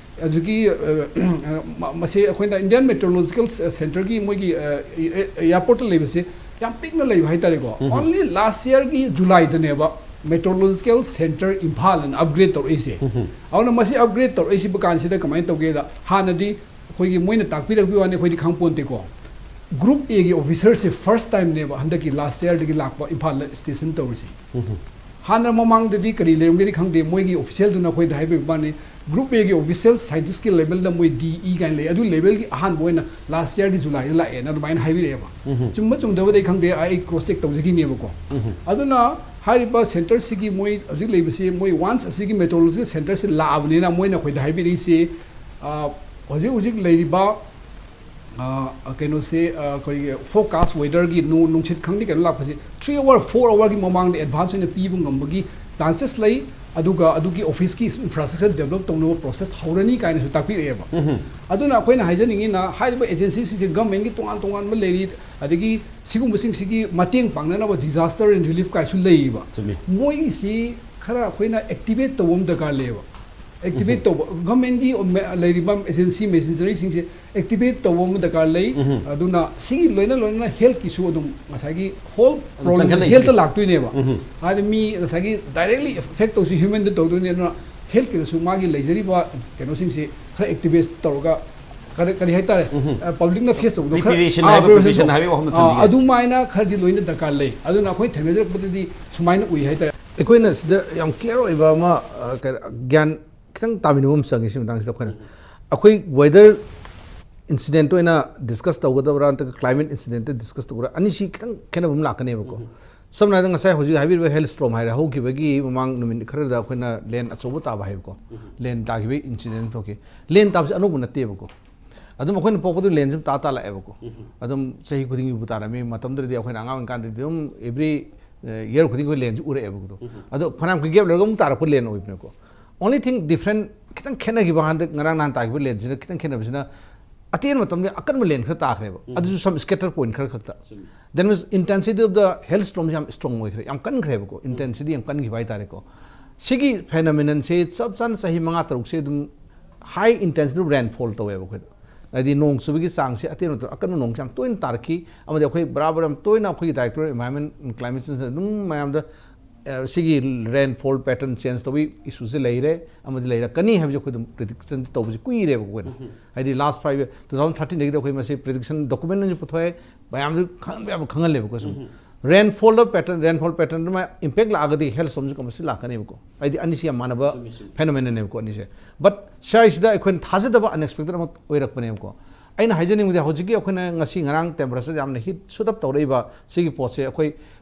ꯑꯗꯨꯒꯤ ꯑ, ꯃ- ꯃꯁꯤ ꯑꯩꯈꯣꯏꯅ ꯏꯟꯗꯤꯌꯟ ꯃꯦꯇ꯭ꯔꯣꯂꯣꯖꯤꯀꯦꯜ ꯁꯦꯟꯇꯔꯒꯤ ꯃꯣꯏꯒꯤ ꯑꯦꯌꯥꯔꯄꯣꯔꯠꯇ ꯂꯩꯕꯁꯦ ꯌꯥꯝ ꯄꯤꯛꯅ ꯂꯩꯕ ꯍꯥꯏꯇꯥꯔꯦꯀꯣ꯫ ꯎꯝ꯫ ꯑꯣꯟꯂꯤ ꯂꯥꯁ ꯌꯔꯒꯤ ꯖꯨꯂꯥꯏꯗꯅꯦꯕ ꯃꯦꯇ꯭ꯔꯣꯂꯣꯖꯤꯀꯦꯜ ꯁꯦꯟꯇꯔ ꯏꯝꯐꯥꯜ ꯑꯅ ꯑꯞꯒ꯭ꯔꯦꯗ ꯇꯧꯔꯛꯏꯁꯦ꯫ ꯎꯝ꯫ ꯑꯗꯨꯅ ꯃꯁꯤ ꯑꯞꯒ꯭ꯔꯦꯗ ꯇꯧꯔꯛꯏꯁꯤꯕ ꯀꯥꯟꯁꯤꯗ ꯀꯃꯥꯏꯅ ꯇꯧꯒꯦꯗ, ꯍꯥꯟꯅꯗꯤ ꯑꯩꯈꯣꯏꯒꯤ ꯃꯣꯏꯅ ꯇꯥꯛꯄꯤꯔꯛꯄꯒꯤ ꯋꯥꯅꯤ, ꯑꯩꯈꯣꯏꯗꯤ ꯈꯪꯄꯣꯟꯇꯦꯀꯣ꯫ ꯒ꯭ꯔꯨꯞ ꯑꯦꯒꯤ ꯑꯣꯐꯤꯁꯔꯁꯦ ꯐꯥꯔꯁ ꯇꯥꯏꯝꯅꯦꯕ ꯍꯟꯗꯛꯀꯤ ꯂꯥꯁ ꯌꯔꯗꯒꯤ ꯂꯥꯛꯄ ꯏꯝꯐꯥꯜꯗ ꯁ꯭ꯇꯦꯁꯟ ꯇꯧꯔꯤꯁꯤ꯫ ꯎꯝ꯫ ꯍꯥꯟꯅ ꯃꯃꯥꯡꯗꯗꯤ ꯀꯔꯤ ꯂꯩꯔꯝꯒꯦꯗꯤ ꯈꯪꯗꯦ, ꯃꯣꯏꯒꯤ ꯑꯣꯐꯤꯁꯤꯌꯦꯜꯗꯨꯅ ꯑꯩꯈꯣꯏꯗ ꯍꯥꯏꯕꯤꯕ ꯋꯥꯅꯤ, ꯒ꯭ꯔꯨꯞ ꯑꯦꯒꯤ ꯑꯣꯐꯤꯁꯤꯌꯦꯜ ꯁꯥꯏꯟꯇꯤꯁꯀꯤ ꯂꯦꯚꯦꯜꯗ ꯃꯣꯏ ꯗꯤ ꯏ ꯀꯥꯏꯅ ꯂꯩ, ꯑꯗꯨ ꯂꯦꯚꯦꯜꯒꯤ ꯑꯍꯥꯟꯕ ꯑꯣꯏꯅ ꯂꯥꯁ ꯌꯔꯒꯤ ꯖꯨꯂꯥꯏꯗ ꯂꯥꯛꯑꯦꯅ ꯑꯗꯨꯃꯥꯏꯅ ꯍꯥꯏꯕꯤꯔꯛꯑꯦꯕ꯫ ꯎꯝ꯫ ꯆꯨꯝꯕ ꯆꯨꯝꯗꯕꯗꯤ ꯑꯩ ꯈꯪꯗꯦ, ꯑꯩ ꯀ꯭ꯔꯣꯁ ꯆꯦꯛ ꯇꯧꯖꯈꯤꯅꯦꯕꯀꯣ꯫ ꯎꯝ꯫ ꯑꯗꯨꯅ ꯍꯥꯏꯔꯤꯕ ꯁꯦꯟꯇꯔꯁꯤꯒꯤ ꯃꯣꯏ ꯍꯧꯖꯤꯛ ꯂꯩꯕꯁꯤ, ꯃꯣꯏ ꯋꯥꯟꯁ ꯑꯁꯤꯒꯤ ꯃꯦꯇ꯭ꯔꯣꯂꯣꯖꯤ ꯁꯦꯟꯇꯔꯁꯤ ꯂꯥꯛꯑꯕꯅꯤꯅ ꯃꯣꯏꯅ ꯑꯩꯈꯣꯏꯗ ꯍꯥꯏꯕꯤꯔꯛꯏꯁꯤ, ꯑ, ꯍꯧꯖꯤꯛ ꯍꯧꯖꯤꯛ ꯂꯩꯔꯤꯕ ꯑ, ꯀꯩꯅꯣꯁꯦ, ꯑ, ꯑꯩꯈꯣꯏꯒꯤ ꯐꯣꯔꯀꯥꯁ ꯋꯦꯗꯔꯒꯤ ꯅꯣꯡ ꯅꯨꯡꯁꯤꯠ ꯈꯪꯗꯦ ꯀꯩꯅꯣ ꯂꯥꯛꯄꯁꯦ ꯊ꯭ꯔꯤ ꯑꯋꯥꯔ ꯐꯣꯔ ꯑꯋꯥꯔꯒꯤ ꯃꯃꯥꯡꯗ ꯑꯦꯗꯚꯥꯟꯁ ꯑꯣꯏꯅ ꯄꯤꯕ ꯉꯝꯕꯒꯤ ꯆꯥꯟꯁꯦꯁ ꯂꯩ꯫ ꯑꯗꯨꯒ ꯑꯗꯨꯒꯤ ꯑꯣꯐꯤꯁꯀꯤ ꯏꯟꯐ꯭ꯔꯥꯁ꯭ꯇ꯭ꯔꯛꯆꯔ ꯗꯦꯕꯂꯞ ꯇꯧꯅꯕ ꯄ꯭ꯔꯣꯁꯦꯁ ꯍꯧꯔꯅꯤ ꯀꯥꯏꯅꯁꯨ ꯇꯥꯛꯄꯤꯔꯛꯑꯦꯕ꯫ ꯎꯝ꯫ ꯑꯗꯨꯅ ꯑꯩꯈꯣꯏꯅ ꯍꯥꯏꯖꯅꯤꯡꯉꯤꯅ ꯍꯥꯏꯔꯤꯕ ꯑꯦꯖꯦꯟꯁꯤꯁꯤꯡꯁꯦ ꯒꯃꯦꯟꯒꯤ ꯇꯣꯉꯥꯟ ꯇꯣꯉꯥꯟꯕ ꯂꯩꯔꯤ, ꯑꯗꯒꯤ ꯁꯤꯒꯨꯝꯕꯁꯤꯡꯁꯤꯒꯤ ꯃꯇꯦꯡ ꯄꯥꯡꯅꯅꯕ disaster and relief ꯀꯥꯏꯁꯨ ꯂꯩꯌꯦꯕ꯫ ꯆꯨꯝꯃꯤ꯫ ꯃꯣꯏꯒꯤꯁꯤ ꯈꯔ ꯑꯩꯈꯣꯏꯅ ꯑꯦꯛꯇꯤꯚꯦꯠ ꯇꯧꯕ ꯑꯃ ꯗꯔꯀꯥꯔ ꯂꯩꯌꯦꯕ꯫ ꯑꯦꯛꯇꯤꯚꯦꯠ ꯇꯧꯕ, ꯒꯚꯔꯟꯃꯦꯟꯠꯀꯤ ꯂꯩꯔꯤꯕ ꯑꯦꯖꯦꯟꯁꯤ ꯃꯦꯁꯤꯅꯔꯤꯁꯤꯡꯁꯦ ꯑꯦꯛꯇꯤꯚꯦꯠ ꯇꯧꯕ ꯑꯃ ꯗꯔꯀꯥꯔ ꯂꯩ꯫ ꯎꯝ꯫ ꯑꯗꯨꯅ ꯁꯤꯒꯤ ꯂꯣꯏꯅ ꯂꯣꯏꯅꯅ ꯍꯦꯜꯠꯀꯤꯁꯨ ꯑꯗꯨꯝ ꯉꯁꯥꯏꯒꯤ ꯍꯣꯜ ꯑꯗꯨꯝ ꯄ꯭ꯔꯣꯕ꯭ꯂꯦꯝꯁꯦ ꯆꯪꯈꯠꯂꯛꯏꯁꯦ꯫ ꯍꯦꯜꯠꯇ ꯂꯥꯛꯇꯣꯏꯅꯦꯕ꯫ ꯎꯝ꯫ ꯍꯥꯏꯗꯤ ꯃꯤ ꯉꯁꯥꯏꯒꯤ ꯗꯥꯏꯔꯦꯛꯂꯤ ꯑꯦꯐꯦꯛ ꯇꯧꯁꯤ ꯍ꯭ꯌꯨꯃꯦꯟꯗ ꯇꯧꯗꯣꯏꯅꯦ꯫ ꯑꯗꯨꯅ ꯍꯦꯜꯠꯀꯤꯗꯁꯨ ꯃꯥꯒꯤ ꯂꯩꯖꯔꯤꯕ ꯀꯩꯅꯣꯁꯤꯡꯁꯦ ꯈꯔ ꯑꯦꯛꯇꯤꯚꯦꯠ ꯇꯧꯔꯒ ꯀꯔꯤ ꯀꯔꯤ ꯍꯥꯏꯇꯥꯔꯦ, ꯎꯝ꯫ ꯄꯕ꯭ꯂꯤꯛꯅ ꯐꯦꯁ ꯇꯧꯕꯗꯣ ꯈꯔ Preparation ꯑꯥ, ꯍꯥꯏꯕ preparation preparation ꯇꯧ-, ꯍꯥꯏꯕ ꯋꯥꯐꯝꯗ ꯑꯥ, ꯊꯝꯕꯤꯒꯦ꯫ ꯑꯗꯨꯃꯥꯏꯅ ꯈꯔꯗꯤ ꯂꯣꯏꯅ ꯗꯔꯀꯥꯔ ꯂꯩ꯫ ꯑꯗꯨꯅ ꯑꯩꯈꯣꯏ ꯊꯦꯡꯅꯖꯔꯛꯄꯗꯗꯤ ꯁꯨꯃꯥꯏꯅ ꯎꯏ ꯍꯥꯏꯇꯥꯔꯦ꯫ ꯑꯩꯈꯣꯏꯅ ꯁꯤꯗ ꯌꯥꯝ ꯀ꯭ꯂꯤꯌꯥꯔ ꯑꯣꯏꯕ ꯑꯃ ꯑ, ꯀꯩꯅꯣ, ꯒ꯭ꯌꯥꯟ ꯈꯤꯇꯪ ꯇꯥꯃꯤꯟꯅꯕ ꯑꯃ ꯆꯪꯉꯤ ꯁꯤ ꯃꯇꯥꯡꯁꯤꯗ꯫ ꯑꯩꯈꯣꯏꯅ ꯑꯩꯈꯣꯏ ꯋꯦꯗꯔ ꯏꯟꯁꯤꯗꯦꯟꯠ ꯑꯣꯏꯅ ꯗꯤꯁꯀꯁ ꯇꯧꯒꯗꯕ꯭ꯔꯥ ꯅꯠꯇ꯭ꯔꯒ ꯀ꯭ꯂꯥꯏꯃꯦꯠ ꯏꯟꯁꯤꯗꯦꯟꯠꯇ ꯗꯤꯁꯀꯁ ꯇꯧꯒꯗ꯭ꯔꯥ, ꯑꯅꯤꯁꯤ ꯈꯤꯇꯪ ꯈꯦꯠꯅꯕ ꯑꯃ ꯂꯥꯛꯀꯅꯦꯕꯀꯣ꯫ ꯁꯝꯅ ꯍꯥꯏꯔꯕꯗ ꯉꯁꯥꯏ ꯍꯧꯖꯤꯛ ꯍꯥꯏꯕꯤꯔꯤꯕ ꯍꯦꯜ ꯁ꯭ꯇꯣꯔꯝ ꯍꯥꯏꯔꯦ, ꯍꯧꯈꯤꯕꯒꯤ ꯃꯃꯥꯡ ꯅꯨꯃꯤꯠ ꯈꯔꯗ ꯑꯩꯈꯣꯏꯅ ꯂꯦꯟ ꯑꯆꯧꯕ ꯇꯥꯕ ꯍꯥꯏꯕꯀꯣ꯫ ꯂꯦꯟ ꯇꯥꯈꯤꯕꯒꯤ ꯏꯟꯁꯤꯗꯦꯟꯠ ꯊꯣꯛꯈꯤ꯫ ꯂꯦꯟ ꯇꯥꯕꯁꯤ ꯑꯅꯧꯕ ꯅꯠꯇꯦꯕꯀꯣ꯫ ꯑꯗꯨꯝ ꯑꯩꯈꯣꯏꯅ ꯄꯣꯛꯄꯗ ꯂꯦꯟꯁꯤ ꯑꯗꯨꯝ ꯇꯥ ꯇꯥ ꯂꯥꯛꯑꯦꯕꯀꯣ꯫ ꯑꯗꯨꯝ ꯆꯍꯤ ꯈꯨꯗꯤꯡꯒꯤꯕꯨ ꯇꯥꯔꯝꯃꯤ꯫ ꯃꯇꯝꯗꯨꯗꯗꯤ ꯑꯩꯈꯣꯏꯅ ꯑꯉꯥꯡ ꯑꯣꯏꯔꯤꯀꯥꯟꯗꯗꯤ ꯑꯗꯨꯝ ꯑꯦꯕ꯭ꯔꯤ ꯏꯌꯔ ꯈꯨꯗꯤꯡꯒꯤ ꯑꯩꯈꯣꯏ ꯂꯦꯟꯁꯤ ꯎꯔꯛꯑꯦꯕꯀꯣ꯫ ꯑꯗꯣ ꯐꯅꯌꯥꯝ ꯀꯨꯏ ꯒꯦꯞ ꯂꯩꯔꯒ ꯑꯃꯨꯛ ꯇꯥꯔꯛꯄ ꯂꯦꯟ ꯑꯣꯏꯕꯅꯤꯀꯣ꯫ ꯑꯣꯟꯂꯤ ꯊꯤꯡ ꯗꯤꯐ꯭ꯔꯦꯟ ꯈꯤꯇꯪ ꯈꯦꯠꯅꯈꯤꯕ, ꯍꯟꯗꯛ ꯉꯔꯥꯡ ꯅꯍꯥꯟ ꯇꯥꯈꯤꯕ ꯂꯦꯟꯁꯤꯅ ꯈꯤꯇꯪ ꯈꯦꯠꯅꯕꯁꯤꯅ ꯑꯇꯦꯟꯕ ꯃꯇꯝꯗ ꯑꯀꯟꯕ ꯂꯦꯟ ꯈꯔ ꯇꯥꯈ꯭ꯔꯦꯕ꯫ ꯑꯗꯨꯁꯨ ꯁꯝ ꯁ꯭ꯀꯦꯇꯔ ꯄꯣꯏꯟꯠ ꯈꯔ ꯈꯛꯇ꯫ That means intensity of the hailstorm ꯁꯤ ꯌꯥꯝ ꯁ꯭ꯇ꯭ꯔꯣꯡ ꯑꯣꯏꯈ꯭ꯔꯦ, ꯌꯥꯝ ꯀꯟꯈ꯭ꯔꯦꯕꯀꯣ꯫ ꯏꯟꯇꯦꯟꯁꯤꯇꯤ ꯌꯥꯝ ꯀꯟꯈꯤꯕ ꯍꯥꯏꯇꯥꯔꯦꯀꯣ꯫ ꯁꯤꯒꯤ ꯐꯦꯅꯣꯃꯤꯅꯟꯁꯦ ꯆꯞ ꯆꯥꯅ ꯆꯍꯤ ꯃꯉꯥ ꯇꯔꯨꯛꯁꯦ ꯑꯗꯨꯝ ꯍꯥꯏ ꯏꯟꯇꯦꯟꯁꯤꯇꯤ ꯔꯦꯟꯐꯣꯜ ꯇꯧꯋꯦꯕ ꯑꯩꯈꯣꯏꯗ꯫ ꯍꯥꯏꯗꯤ ꯅꯣꯡ ꯆꯨꯕꯒꯤ ꯆꯥꯡꯁꯦ ꯑꯇꯦꯟꯕ ꯃꯇꯝꯗ ꯑꯀꯟꯕ ꯅꯣꯡꯁꯦ ꯌꯥꯝ ꯇꯣꯏꯅ ꯇꯥꯔꯛꯈꯤ꯫ ꯑꯃꯗꯤ ꯑꯩꯈꯣꯏ ꯕꯔꯥꯕꯔ ꯌꯥꯝ ꯇꯣꯏꯅ ꯑꯩꯈꯣꯏꯒꯤ Directorate of Environment and Climate Change ꯑꯗꯨꯝ ꯃꯌꯥꯝꯗ ꯑ, ꯁꯤꯒꯤ ꯔꯦꯟꯐꯣꯜ ꯄꯦꯇꯔꯟ ꯆꯦꯟꯖ ꯇꯧꯕꯒꯤ ꯏꯁꯨꯁꯦ ꯂꯩꯔꯦ, ꯑꯃꯗꯤ ꯂꯩꯔꯛꯀꯅꯤ ꯍꯥꯏꯕꯁꯦ ꯑꯩꯈꯣꯏ ꯑꯗꯨꯝ ꯄ꯭ꯔꯤꯗꯤꯛꯁꯟ ꯇꯧꯕꯁꯦ ꯀꯨꯏꯔꯦꯕ ꯑꯩꯈꯣꯏꯅ꯫ ꯍꯥꯏꯗꯤ ꯂꯥꯁ ꯐꯥꯏꯚ ꯏꯌꯔ, ꯇꯨ ꯊꯥꯎꯖꯟ ꯊꯥꯔꯇꯤꯟꯗꯒꯤꯗꯤ ꯑꯩꯈꯣꯏ ꯃꯁꯤ ꯄ꯭ꯔꯤꯗꯤꯛꯁꯟ ꯗꯣꯀꯨꯃꯦꯟ ꯑꯣꯏꯅ ꯄꯨꯊꯣꯛꯑꯦ, ꯃꯌꯥꯝꯁꯨ ꯈꯪꯍꯟꯕ ꯌꯥꯕ ꯈꯪꯍꯜꯂꯦꯕꯀꯣ꯫ ꯁꯨꯝ ꯔꯦꯟꯐꯣꯜꯗ ꯄꯦꯇꯔꯟ, ꯔꯦꯟꯐꯣꯜ ꯄꯦꯇꯔꯟꯗꯨꯃ ꯏꯝꯄꯦꯛ ꯂꯥꯛꯑꯒꯗꯤ ꯍꯦꯜ ꯁ꯭ꯇꯣꯔꯝꯁꯨ ꯀꯝꯄꯜꯁꯔꯤ ꯂꯥꯛꯀꯅꯦꯕꯀꯣ꯫ ꯍꯥꯏꯗꯤ ꯑꯅꯤꯁꯤ ꯌꯥꯝ ꯃꯥꯟꯅꯕ ꯐꯦꯅꯣꯃꯦꯅꯟꯅꯦꯕꯀꯣ ꯑꯅꯤꯁꯦ꯫ ꯕꯠ ꯁ꯭ꯋꯥꯏꯁꯤꯗ ꯑꯩꯈꯣꯏꯅ ꯊꯥꯖꯗꯕ ꯑꯟꯑꯦꯛꯁꯄꯦꯛꯇꯦꯠ ꯑꯃ ꯑꯣꯏꯔꯛꯄꯅꯦꯕꯀꯣ꯫ ꯑꯩꯅ ꯍꯥꯏꯖꯅꯤꯡꯕꯗꯤ ꯍꯧꯖꯤꯛꯀꯤ ꯑꯩꯈꯣꯏꯅ ꯉꯁꯤ ꯉꯔꯥꯡ ꯇꯦꯝꯄꯔꯦꯆꯔ ꯌꯥꯝꯅ ꯍꯤꯠ ꯁꯨꯠ ꯑꯞ ꯇꯧꯔꯛꯏꯕ ꯁꯤꯒꯤ ꯄꯣꯠꯁꯦ ꯑꯩꯈꯣꯏ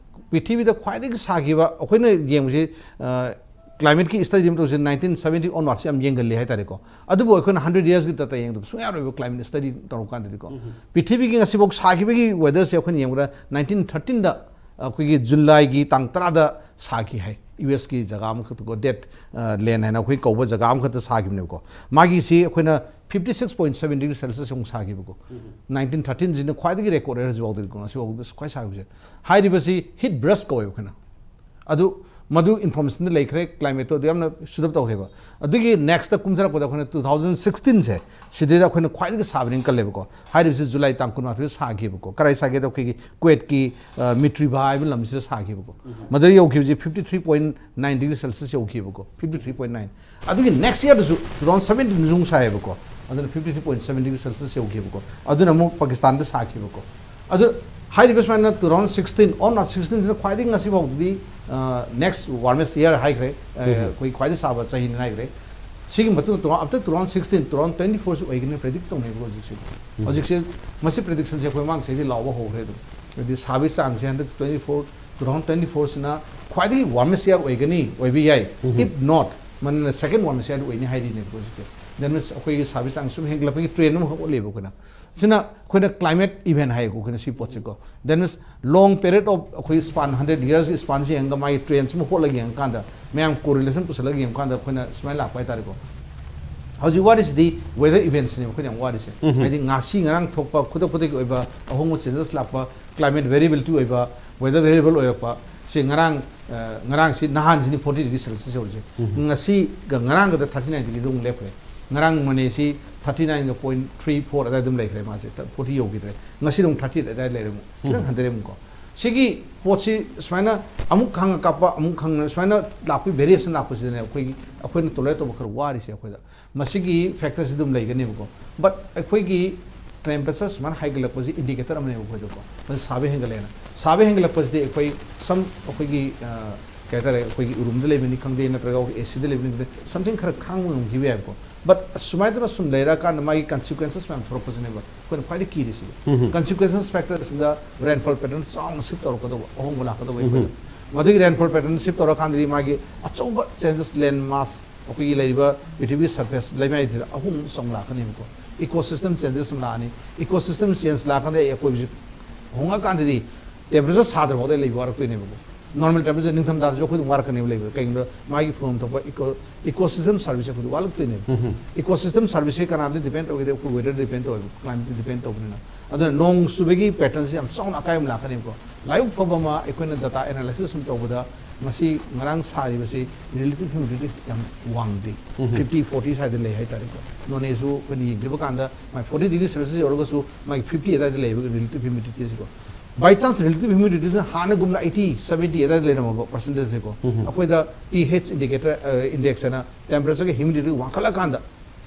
ꯄ꯭ꯔꯤꯊꯤꯕꯤꯗ ꯈ꯭ꯋꯥꯏꯗꯒꯤ ꯁꯥꯈꯤꯕ, ꯑꯩꯈꯣꯏꯅ ꯌꯦꯡꯕꯁꯤ, ꯑ, ꯀ꯭ꯂꯥꯏꯃꯦꯠꯀꯤ ꯁ꯭ꯇꯗꯤ ꯑꯃ ꯇꯧꯁꯦ, ꯅꯥꯏꯟꯇꯤꯟ ꯁꯕꯦꯟꯇꯤ ꯑꯣꯟꯋꯥꯔꯗꯁꯤ ꯌꯥꯝ ꯌꯦꯡꯒꯜꯂꯤ ꯍꯥꯏꯇꯥꯔꯦꯀꯣ꯫ ꯑꯗꯨꯕꯨ ꯑꯩꯈꯣꯏꯅ ꯍꯟꯗ꯭ꯔꯦꯠ ꯏꯌꯔꯁꯀꯤ ꯗꯥꯇꯥ ꯌꯦꯡꯗꯕ ꯁꯨꯡꯌꯥ ꯌꯥꯔꯣꯏꯕ ꯀ꯭ꯂꯥꯏꯃꯦꯠ ꯁ꯭ꯇꯗꯤ ꯇꯧꯔꯀꯥꯟꯗꯗꯤꯀꯣ꯫ ꯄ꯭ꯔꯤꯊꯤꯕꯤꯒꯤ ꯉꯁꯤꯐꯥꯎ ꯁꯥꯈꯤꯕꯒꯤ ꯋꯦꯗꯔꯁꯦ ꯑꯩꯈꯣꯏꯅ ꯌꯦꯡꯕꯗ ꯅꯥꯏꯟꯇꯤꯟ ꯊꯥꯔꯇꯤꯟꯗ ꯑꯩꯈꯣꯏꯒꯤ ꯖꯨꯂꯥꯏꯒꯤ ꯇꯥꯡ ꯇꯔꯥꯗ ꯁꯥꯈꯤ ꯍꯥꯏ꯫ ꯌꯨ ꯑꯦꯁꯀꯤ ꯖꯒꯥ ꯑꯃꯈꯛꯇꯀꯣ, ꯗꯦꯠ, ꯑ, ꯂꯦꯟ ꯍꯥꯏꯅ ꯑꯩꯈꯣꯏ ꯀꯧꯕ ꯖꯒꯥ ꯑꯃꯈꯛꯇ ꯁꯥꯈꯤꯕꯅꯦꯕꯀꯣ꯫ ꯃꯥꯒꯤꯁꯤ ꯑꯩꯈꯣꯏꯅ fifty six point seven degree Celsius ꯑꯃꯨꯛ ꯁꯥꯈꯤꯕꯀꯣ꯫ ꯅꯥꯏꯟꯇꯤꯟ ꯊꯥꯔꯇꯤꯟꯁꯤꯅ ꯈ꯭ꯋꯥꯏꯗꯒꯤ ꯔꯦꯀꯣꯔꯗ ꯂꯩꯔꯦ ꯍꯧꯖꯤꯛꯐꯥꯎꯗꯗꯤꯀꯣ, ꯉꯁꯤꯐꯥꯎꯗ ꯈ꯭ꯋꯥꯏ ꯁꯥꯈꯤꯕꯁꯦ꯫ ꯍꯥꯏꯔꯤꯕꯁꯤ ꯍꯤꯠ ꯕ꯭ꯔꯁ ꯀꯧꯋꯦꯕ ꯑꯩꯈꯣꯏꯅ꯫ ꯑꯗꯨ ꯃꯗꯨ ꯏꯟꯐꯣꯔꯃꯦꯁꯟꯗ ꯂꯩꯈ꯭ꯔꯦ, ꯀ꯭ꯂꯥꯏꯃꯦꯠꯇꯣ ꯑꯗꯨ ꯌꯥꯝꯅ ꯁꯨꯗꯞ ꯇꯧꯈ꯭ꯔꯦꯕ꯫ ꯑꯗꯨꯒꯤ ꯅꯦꯛꯁꯇ ꯀꯨꯝꯊꯔꯛꯄꯗ ꯑꯩꯈꯣꯏꯅ ꯇꯨ ꯊꯥꯎꯖꯟ ꯁꯤꯛꯁꯇꯤꯟꯁꯦ, ꯁꯤꯗꯩꯗ ꯑꯩꯈꯣꯏꯅ ꯈ꯭ꯋꯥꯏꯗꯒꯤ ꯁꯥꯕꯅꯦꯅ ꯀꯜꯂꯦꯕꯀꯣ꯫ ꯍꯥꯏꯔꯤꯕꯁꯤ ꯖꯨꯂꯥꯏ ꯇꯥꯡ ꯀꯨꯟꯃꯥꯊꯣꯏꯗ ꯁꯥꯈꯤꯕꯀꯣ꯫ ꯀꯗꯥꯏ ꯁꯥꯒꯦꯗ ꯑꯩꯈꯣꯏꯒꯤ ꯀ꯭ꯋꯦꯠꯀꯤ ꯃꯤꯇ꯭ꯔꯤꯚꯥ ꯍꯥꯏꯕ ꯂꯝꯁꯤꯗ ꯁꯥꯈꯤꯕꯀꯣ꯫ ꯃꯗꯨꯗ ꯌꯧꯈꯤꯕꯁꯤ fifty three point nine degree Celsius ꯌꯧꯈꯤꯕꯀꯣ, ꯐꯤꯐꯇꯤ ꯊ꯭ꯔꯤ ꯄꯣꯏꯟ ꯅꯥꯏꯟ꯫ ꯑꯗꯨꯒꯤ ꯅꯦꯛꯁ ꯌꯔꯗꯁꯨ, ꯇꯨ ꯊꯥꯎꯖꯟ ꯁꯕꯦꯟꯇꯤꯟꯗꯁꯨ ꯑꯃꯨꯛ ꯁꯥꯏꯌꯦꯕꯀꯣ꯫ ꯑꯗꯨꯅ fifty three point seven degree Celsius ꯌꯧꯈꯤꯕꯀꯣ꯫ ꯑꯗꯨꯅ ꯑꯃꯨꯛ ꯄꯥꯀꯤꯁꯇꯥꯟꯗ ꯁꯥꯈꯤꯕꯀꯣ꯫ ꯑꯗꯨ ꯍꯥꯏꯔꯤꯕ ꯁꯨꯃꯥꯏꯅ ꯇꯨ ꯊꯥꯎꯖꯟ ꯁꯤꯛꯁꯇꯤꯟ, ꯑꯣꯟ ꯁꯤꯛꯁꯇꯤꯟꯁꯤꯅ ꯈ꯭ꯋꯥꯏꯗꯒꯤ ꯉꯁꯤ ꯐꯥꯎꯗꯗꯤ ꯅꯦꯛꯁ ꯋꯥꯔꯃꯦꯁ ꯏꯌꯥꯔ ꯍꯥꯏꯈ꯭ꯔꯦ꯫ ꯑꯩꯈꯣꯏ ꯈ꯭ꯋꯥꯏꯗꯒꯤ ꯁꯥꯕ ꯆꯍꯤꯅꯤ ꯍꯥꯏꯈ꯭ꯔꯦ꯫ ꯁꯤꯒꯤ ꯃꯇꯨꯡꯗ ꯇꯨ ꯊꯥꯎꯖꯟ, ꯑꯞꯇ two thousand sixteen, two thousand twenty ꯐꯣꯔꯁꯨ ꯑꯣꯏꯒꯅꯤ ꯄ꯭ꯔꯦꯗꯤꯛ ꯇꯧꯅꯩꯕꯀꯣ ꯍꯧꯖꯤꯛꯁꯦ꯫ ꯍꯧꯖꯤꯛꯁꯦ ꯃꯁꯤ ꯄ꯭ꯔꯦꯗꯤꯛꯁꯟꯁꯦ ꯑꯩꯈꯣꯏ ꯃꯃꯥꯡ ꯆꯍꯤꯗꯤ ꯂꯥꯎꯕ ꯍꯧꯈ꯭ꯔꯦ ꯑꯗꯨꯝ꯫ ꯍꯥꯏꯗꯤ ꯁꯥꯕꯒꯤ ꯆꯥꯡꯁꯦ ꯍꯟꯗꯛ twenty four, two thousand twenty ꯐꯣꯔꯁꯤꯅ ꯈ꯭ꯋꯥꯏꯗꯒꯤ ꯋꯥꯔꯃꯦꯁ ꯏꯌꯥꯔ ꯑꯣꯏꯒꯅꯤ, ꯑꯣꯏꯕ ꯌꯥꯏ꯫ If not, ꯃꯅꯤꯅ ꯁꯦꯀꯦꯟ ꯋꯥꯔꯃꯦꯁ ꯏꯌꯥꯔ ꯑꯣꯏꯅꯤ ꯍꯥꯏꯔꯤꯅꯦꯕꯀꯣ ꯍꯧꯖꯤꯛꯁꯦ꯫ That means ꯑꯩꯈꯣꯏꯒꯤ ꯁꯥꯕꯒꯤ ꯆꯥꯡ ꯁꯨꯝ ꯍꯦꯟꯒꯠꯂꯛꯄꯒꯤ ꯇ꯭ꯔꯦꯟ ꯑꯃꯈꯛ ꯎꯠꯂꯦꯕ ꯑꯩꯈꯣꯏꯅ꯫ ꯁꯤꯅ ꯑꯩꯈꯣꯏꯅ ꯀ꯭ꯂꯥꯏꯃꯦꯠ ꯏꯚꯦꯟ ꯍꯥꯏꯌꯦꯀꯣ ꯑꯩꯈꯣꯏꯅ ꯁꯤ ꯄꯣꯠꯁꯦꯀꯣ꯫ That means long period of ꯑꯩꯈꯣꯏ ꯁ꯭ꯄꯥꯟ, ꯍꯟꯗ꯭ꯔꯦꯠ ꯏꯌꯔꯁꯀꯤ ꯁ꯭ꯄꯥꯟꯁꯦ ꯌꯦꯡꯉꯒ ꯃꯥꯒꯤ ꯇ꯭ꯔꯦꯟ ꯁꯨꯝ ꯍꯣꯠꯂꯒ ꯌꯦꯡꯉꯀꯥꯟꯗ, ꯃꯌꯥꯝ ꯀꯣꯔꯤꯂꯦꯁꯟ ꯄꯨꯁꯜꯂꯒ ꯌꯦꯡꯉꯀꯥꯟꯗ ꯑꯩꯈꯣꯏꯅ ꯁꯨꯃꯥꯏꯅ ꯂꯥꯛꯄ ꯍꯥꯏꯇꯥꯔꯦꯀꯣ꯫ ꯍꯧꯖꯤꯛ ꯋꯥꯔꯤꯁꯤꯗꯤ ꯋꯦꯗꯔ ꯏꯚꯦꯟꯠꯁꯤꯅꯦꯕ ꯑꯩꯈꯣꯏꯅ ꯌꯥꯝ ꯋꯥꯔꯤꯁꯦ꯫ ꯍꯥꯏꯗꯤ ꯉꯁꯤ ꯉꯔꯥꯡ ꯊꯣꯛꯄ ꯈꯨꯗꯛ ꯈꯨꯗꯛꯀꯤ ꯑꯣꯏꯕ ꯑꯍꯣꯡꯕ ꯆꯦꯟꯖꯦꯁ ꯂꯥꯛꯄ, ꯀ꯭ꯂꯥꯏꯃꯦꯠ ꯚꯦꯔꯤꯑꯦꯕꯤꯂꯤꯇꯤ ꯑꯣꯏꯕ, ꯋꯦꯗꯔ ꯚꯦꯔꯤꯑꯦꯕꯜ ꯑꯣꯏꯔꯛꯄ꯫ ꯁꯤ ꯉꯔꯥꯡ, ꯑ, ꯉꯔꯥꯡꯁꯤ, ꯅꯍꯥꯟꯁꯤꯅꯤ ꯐꯣꯔꯇꯤ ꯗꯤꯒ꯭ꯔꯤ ꯁꯦꯜꯁꯤꯌꯁ ꯌꯧꯔꯤꯁꯦ꯫ ꯉꯁꯤꯒ ꯉꯔꯥꯡꯒꯗ ꯊꯥꯔꯇꯤ ꯅꯥꯏꯟ ꯗꯤꯒ꯭ꯔꯤꯗ ꯑꯃꯨꯛ ꯂꯦꯞꯈ꯭ꯔꯦ꯫ ꯉꯔꯥꯡ ꯃꯅꯦꯁꯤ ꯊꯥꯔꯇꯤ ꯅꯥꯏꯟꯒ ꯄꯣꯏꯟ ꯊ꯭ꯔꯤ ꯐꯣꯔ ꯑꯗꯥꯏ ꯑꯗꯨꯝ ꯂꯩꯈ꯭ꯔꯦ ꯃꯥꯁꯦ, ꯐꯣꯔꯇꯤ ꯌꯧꯈꯤꯗ꯭ꯔꯦ꯫ ꯉꯁꯤꯗ ꯑꯃꯨꯛ ꯊꯥꯔꯇꯤ ꯑꯗꯥꯏ ꯂꯩꯔꯦ ꯑꯃꯨꯛ꯫ ꯈꯤꯇꯪ ꯍꯟꯊꯔꯦ ꯑꯃꯨꯛꯀꯣ꯫ ꯁꯤꯒꯤ ꯄꯣꯠꯁꯤ ꯁꯨꯃꯥꯏꯅ ꯑꯃꯨꯛ ꯈꯪꯉ ꯀꯥꯞꯄ, ꯑꯃꯨꯛ ꯈꯪꯉ ꯁꯨꯃꯥꯏꯅ ꯂꯥꯛꯄꯒꯤ ꯚꯦꯔꯤꯌꯦꯁꯟ ꯂꯥꯛꯄꯁꯤꯗꯅꯦ ꯑꯩꯈꯣꯏꯒꯤ, ꯑꯩꯈꯣꯏꯅ ꯇꯣꯂꯔꯦꯠ ꯇꯧꯕ ꯈꯔ ꯋꯥꯔꯤꯁꯦ ꯑꯩꯈꯣꯏꯗ꯫ ꯃꯁꯤꯒꯤ ꯐꯦꯛꯇꯔꯁꯤ ꯑꯗꯨꯝ ꯂꯩꯒꯅꯦꯕꯀꯣ꯫ But ꯑꯩꯈꯣꯏꯒꯤ ꯇꯦꯝꯄꯔꯦꯆꯔ ꯁꯨꯃꯥꯏꯅ ꯍꯥꯏꯒꯠꯂꯛꯄꯁꯤ ꯏꯟꯗꯤꯀꯦꯇꯔ ꯑꯃꯅꯦꯕ ꯑꯩꯈꯣꯏꯗꯀꯣ꯫ ꯃꯁꯤ ꯁꯥꯕ ꯍꯦꯟꯒꯠꯂꯦꯅ꯫ ꯁꯥꯕ ꯍꯦꯟꯒꯠꯂꯛꯄꯁꯤꯗꯤ ꯑꯩꯈꯣꯏ ꯁꯝ, ꯑꯩꯈꯣꯏꯒꯤ, ꯑ, ꯀꯩ ꯍꯥꯏꯇꯥꯔꯦ, ꯑꯩꯈꯣꯏꯒꯤ ꯎꯔꯨꯝꯗ ꯂꯩꯕꯅꯤ ꯈꯪꯗꯦ, ꯅꯠꯇ꯭ꯔꯒ ꯑꯩꯈꯣꯏ ꯑꯦ ꯁꯤꯗ ꯂꯩꯕꯅꯤ ꯈꯪꯗꯦ, ꯁꯝꯊꯤꯡ ꯈꯔ ꯈꯥꯡꯕ ꯉꯝꯈꯤꯕ ꯌꯥꯏꯕꯀꯣ꯫ But ꯁꯨꯃꯥꯏꯅ ꯇꯧꯔ ꯁꯨꯝ ꯂꯩꯔꯛꯑꯀꯥꯟꯗ ꯃꯥꯒꯤ ꯀꯟꯁꯤꯀ꯭ꯋꯦꯟꯁꯦꯁ ꯃꯌꯥꯝ ꯊꯣꯛꯂꯛꯄꯁꯤꯅꯦꯕ ꯑꯩꯈꯣꯏꯅ ꯈ꯭ꯋꯥꯏꯗꯒꯤ ꯀꯤꯔꯤꯁꯤ꯫ ꯀꯟꯁꯤꯀ꯭ꯋꯦꯟꯁꯦꯁ ꯐꯦꯛꯇꯔꯁꯤꯗ ꯔꯦꯟꯐꯣꯜ ꯄꯦꯇꯔꯟ ꯆꯥꯎꯅ ꯁꯤꯞ ꯇꯧꯔꯛꯀꯗꯧꯕ, ꯑꯍꯣꯡꯕ ꯂꯥꯛꯀꯗꯧꯕ ꯑꯩꯈꯣꯏꯅ꯫ ꯃꯗꯨꯒꯤ ꯔꯦꯟꯐꯣꯜ ꯄꯦꯇꯔꯟ ꯁꯤꯞ ꯇꯧꯔꯀꯥꯟꯗꯗꯤ ꯃꯥꯒꯤ ꯑꯆꯧꯕ ꯆꯦꯟꯖꯦꯁ, ꯂꯦꯟ ꯃꯥꯁ, ꯑꯩꯈꯣꯏꯒꯤ ꯂꯩꯔꯤꯕ ꯄ꯭ꯔꯤꯊꯤꯕꯤ ꯁꯔꯐꯦꯁ ꯂꯩꯃꯥꯏꯁꯤꯗ ꯑꯍꯨꯝ ꯆꯥꯎꯅ ꯂꯥꯛꯀꯅꯦꯕꯀꯣ꯫ ꯏꯀꯣ ꯁꯤꯁꯇꯦꯝ ꯆꯦꯟꯖꯦꯁ ꯑꯃ ꯂꯥꯛꯑꯅꯤ꯫ ꯏꯀꯣ ꯁꯤꯁꯇꯦꯝ ꯆꯦꯟꯖ ꯂꯥꯛꯀꯥꯟꯗ ꯑꯩ ꯑꯀꯣꯏꯕꯁꯤ ꯍꯣꯡꯉꯀꯥꯟꯗꯗꯤ ꯇꯦꯝꯄꯔꯦꯆꯔ ꯁꯥꯗ꯭ꯔꯐꯥꯎꯗ ꯂꯩꯕ ꯋꯥꯔꯛꯇꯣꯏꯅꯦꯕꯀꯣ꯫ ꯅꯣꯔꯃꯦꯜ ꯇꯦꯝꯄꯔꯦꯆꯔ ꯅꯤꯡꯊꯝꯊꯥꯗꯁꯨ ꯑꯩꯈꯣꯏ ꯑꯗꯨꯝ ꯋꯥꯔꯛꯀꯅꯦꯕ ꯂꯩꯕꯗ꯫ ꯀꯩꯒꯤꯅꯣꯗ ꯃꯥꯒꯤ ꯐꯪꯐꯝ ꯊꯣꯛꯄ ꯏꯀꯣ, ꯏꯀꯣ ꯁꯤꯁꯇꯦꯝ ꯁꯥꯔꯚꯤꯁ ꯑꯩꯈꯣꯏꯗ ꯋꯥꯠꯂꯛꯇꯣꯏꯅꯦꯕ꯫ ꯏꯀꯣ ꯁꯤꯁꯇꯦꯝ ꯁꯥꯔꯚꯤꯁꯁꯦ ꯀꯅꯥꯗ ꯗꯤꯄꯦꯟ ꯇꯧꯒꯦꯗꯤ ꯑꯩꯈꯣꯏ ꯋꯦꯗꯔꯗ ꯗꯤꯄꯦꯟ ꯇꯧꯋꯦꯕ, ꯀ꯭ꯂꯥꯏꯃꯦꯠꯇ ꯗꯤꯄꯦꯟ ꯇꯧꯕꯅꯤꯅ꯫ ꯑꯗꯨꯅ ꯅꯣꯡ ꯆꯨꯕꯒꯤ ꯄꯦꯇꯔꯟꯁꯦ ꯌꯥꯝ ꯆꯥꯎꯅ ꯑꯀꯥꯏꯕ ꯑꯃ ꯂꯥꯛꯀꯅꯦꯕꯀꯣ꯫ ꯂꯥꯏꯕꯛ ꯐꯕ ꯑꯃ ꯑꯩꯈꯣꯏꯅ ꯗꯇꯥ ꯑꯦꯅꯥꯂꯥꯏꯁꯤꯁ ꯁꯨꯝ ꯇꯧꯕꯗ ꯃꯁꯤ ꯉꯔꯥꯡ ꯁꯥꯔꯤꯕꯁꯤ relative humidity ꯌꯥꯝ ꯋꯥꯡꯗꯦ, ꯐꯤꯐꯇꯤ ꯐꯣꯔꯇꯤ ꯁ꯭ꯋꯥꯏꯗ ꯂꯩ ꯍꯥꯏꯇꯥꯔꯦꯀꯣ꯫ ꯅꯣꯅꯦꯁꯨ ꯑꯩꯈꯣꯏꯅ ꯌꯦꯡꯖꯕ ꯀꯥꯟꯗ ꯃꯥꯒꯤ ꯐꯣꯔꯇꯤ ꯗꯤꯒ꯭ꯔꯤ ꯁꯦꯜꯁꯤꯌꯁ ꯌꯧꯔꯒꯁꯨ ꯃꯥꯒꯤ ꯐꯤꯐꯇꯤ ꯑꯗꯨꯋꯥꯏꯗ ꯂꯩꯕ relative humidity ꯁꯤꯀꯣ꯫ By chance relative humidity ꯁꯤꯅ ꯍꯥꯟꯅꯒꯨꯝꯅ ꯑꯩꯠꯇꯤ ꯁꯕꯦꯟꯇꯤ ꯑꯗꯨꯋꯥꯏꯗ ꯂꯩꯔꯝꯃꯕ percentage ꯁꯤꯀꯣ, ꯑꯩꯈꯣꯏꯗ ꯇꯤ ꯍꯩꯆ ꯏꯟꯗꯤꯀꯦꯇꯔ, ꯏꯟꯗꯦꯛꯁ ꯍꯥꯏꯅ ꯇꯦꯝꯄꯔꯦꯆꯔꯒ ꯍ꯭ꯌꯨꯃꯤꯗꯤꯇꯤ ꯋꯥꯡꯈꯠꯂꯀꯥꯟꯗ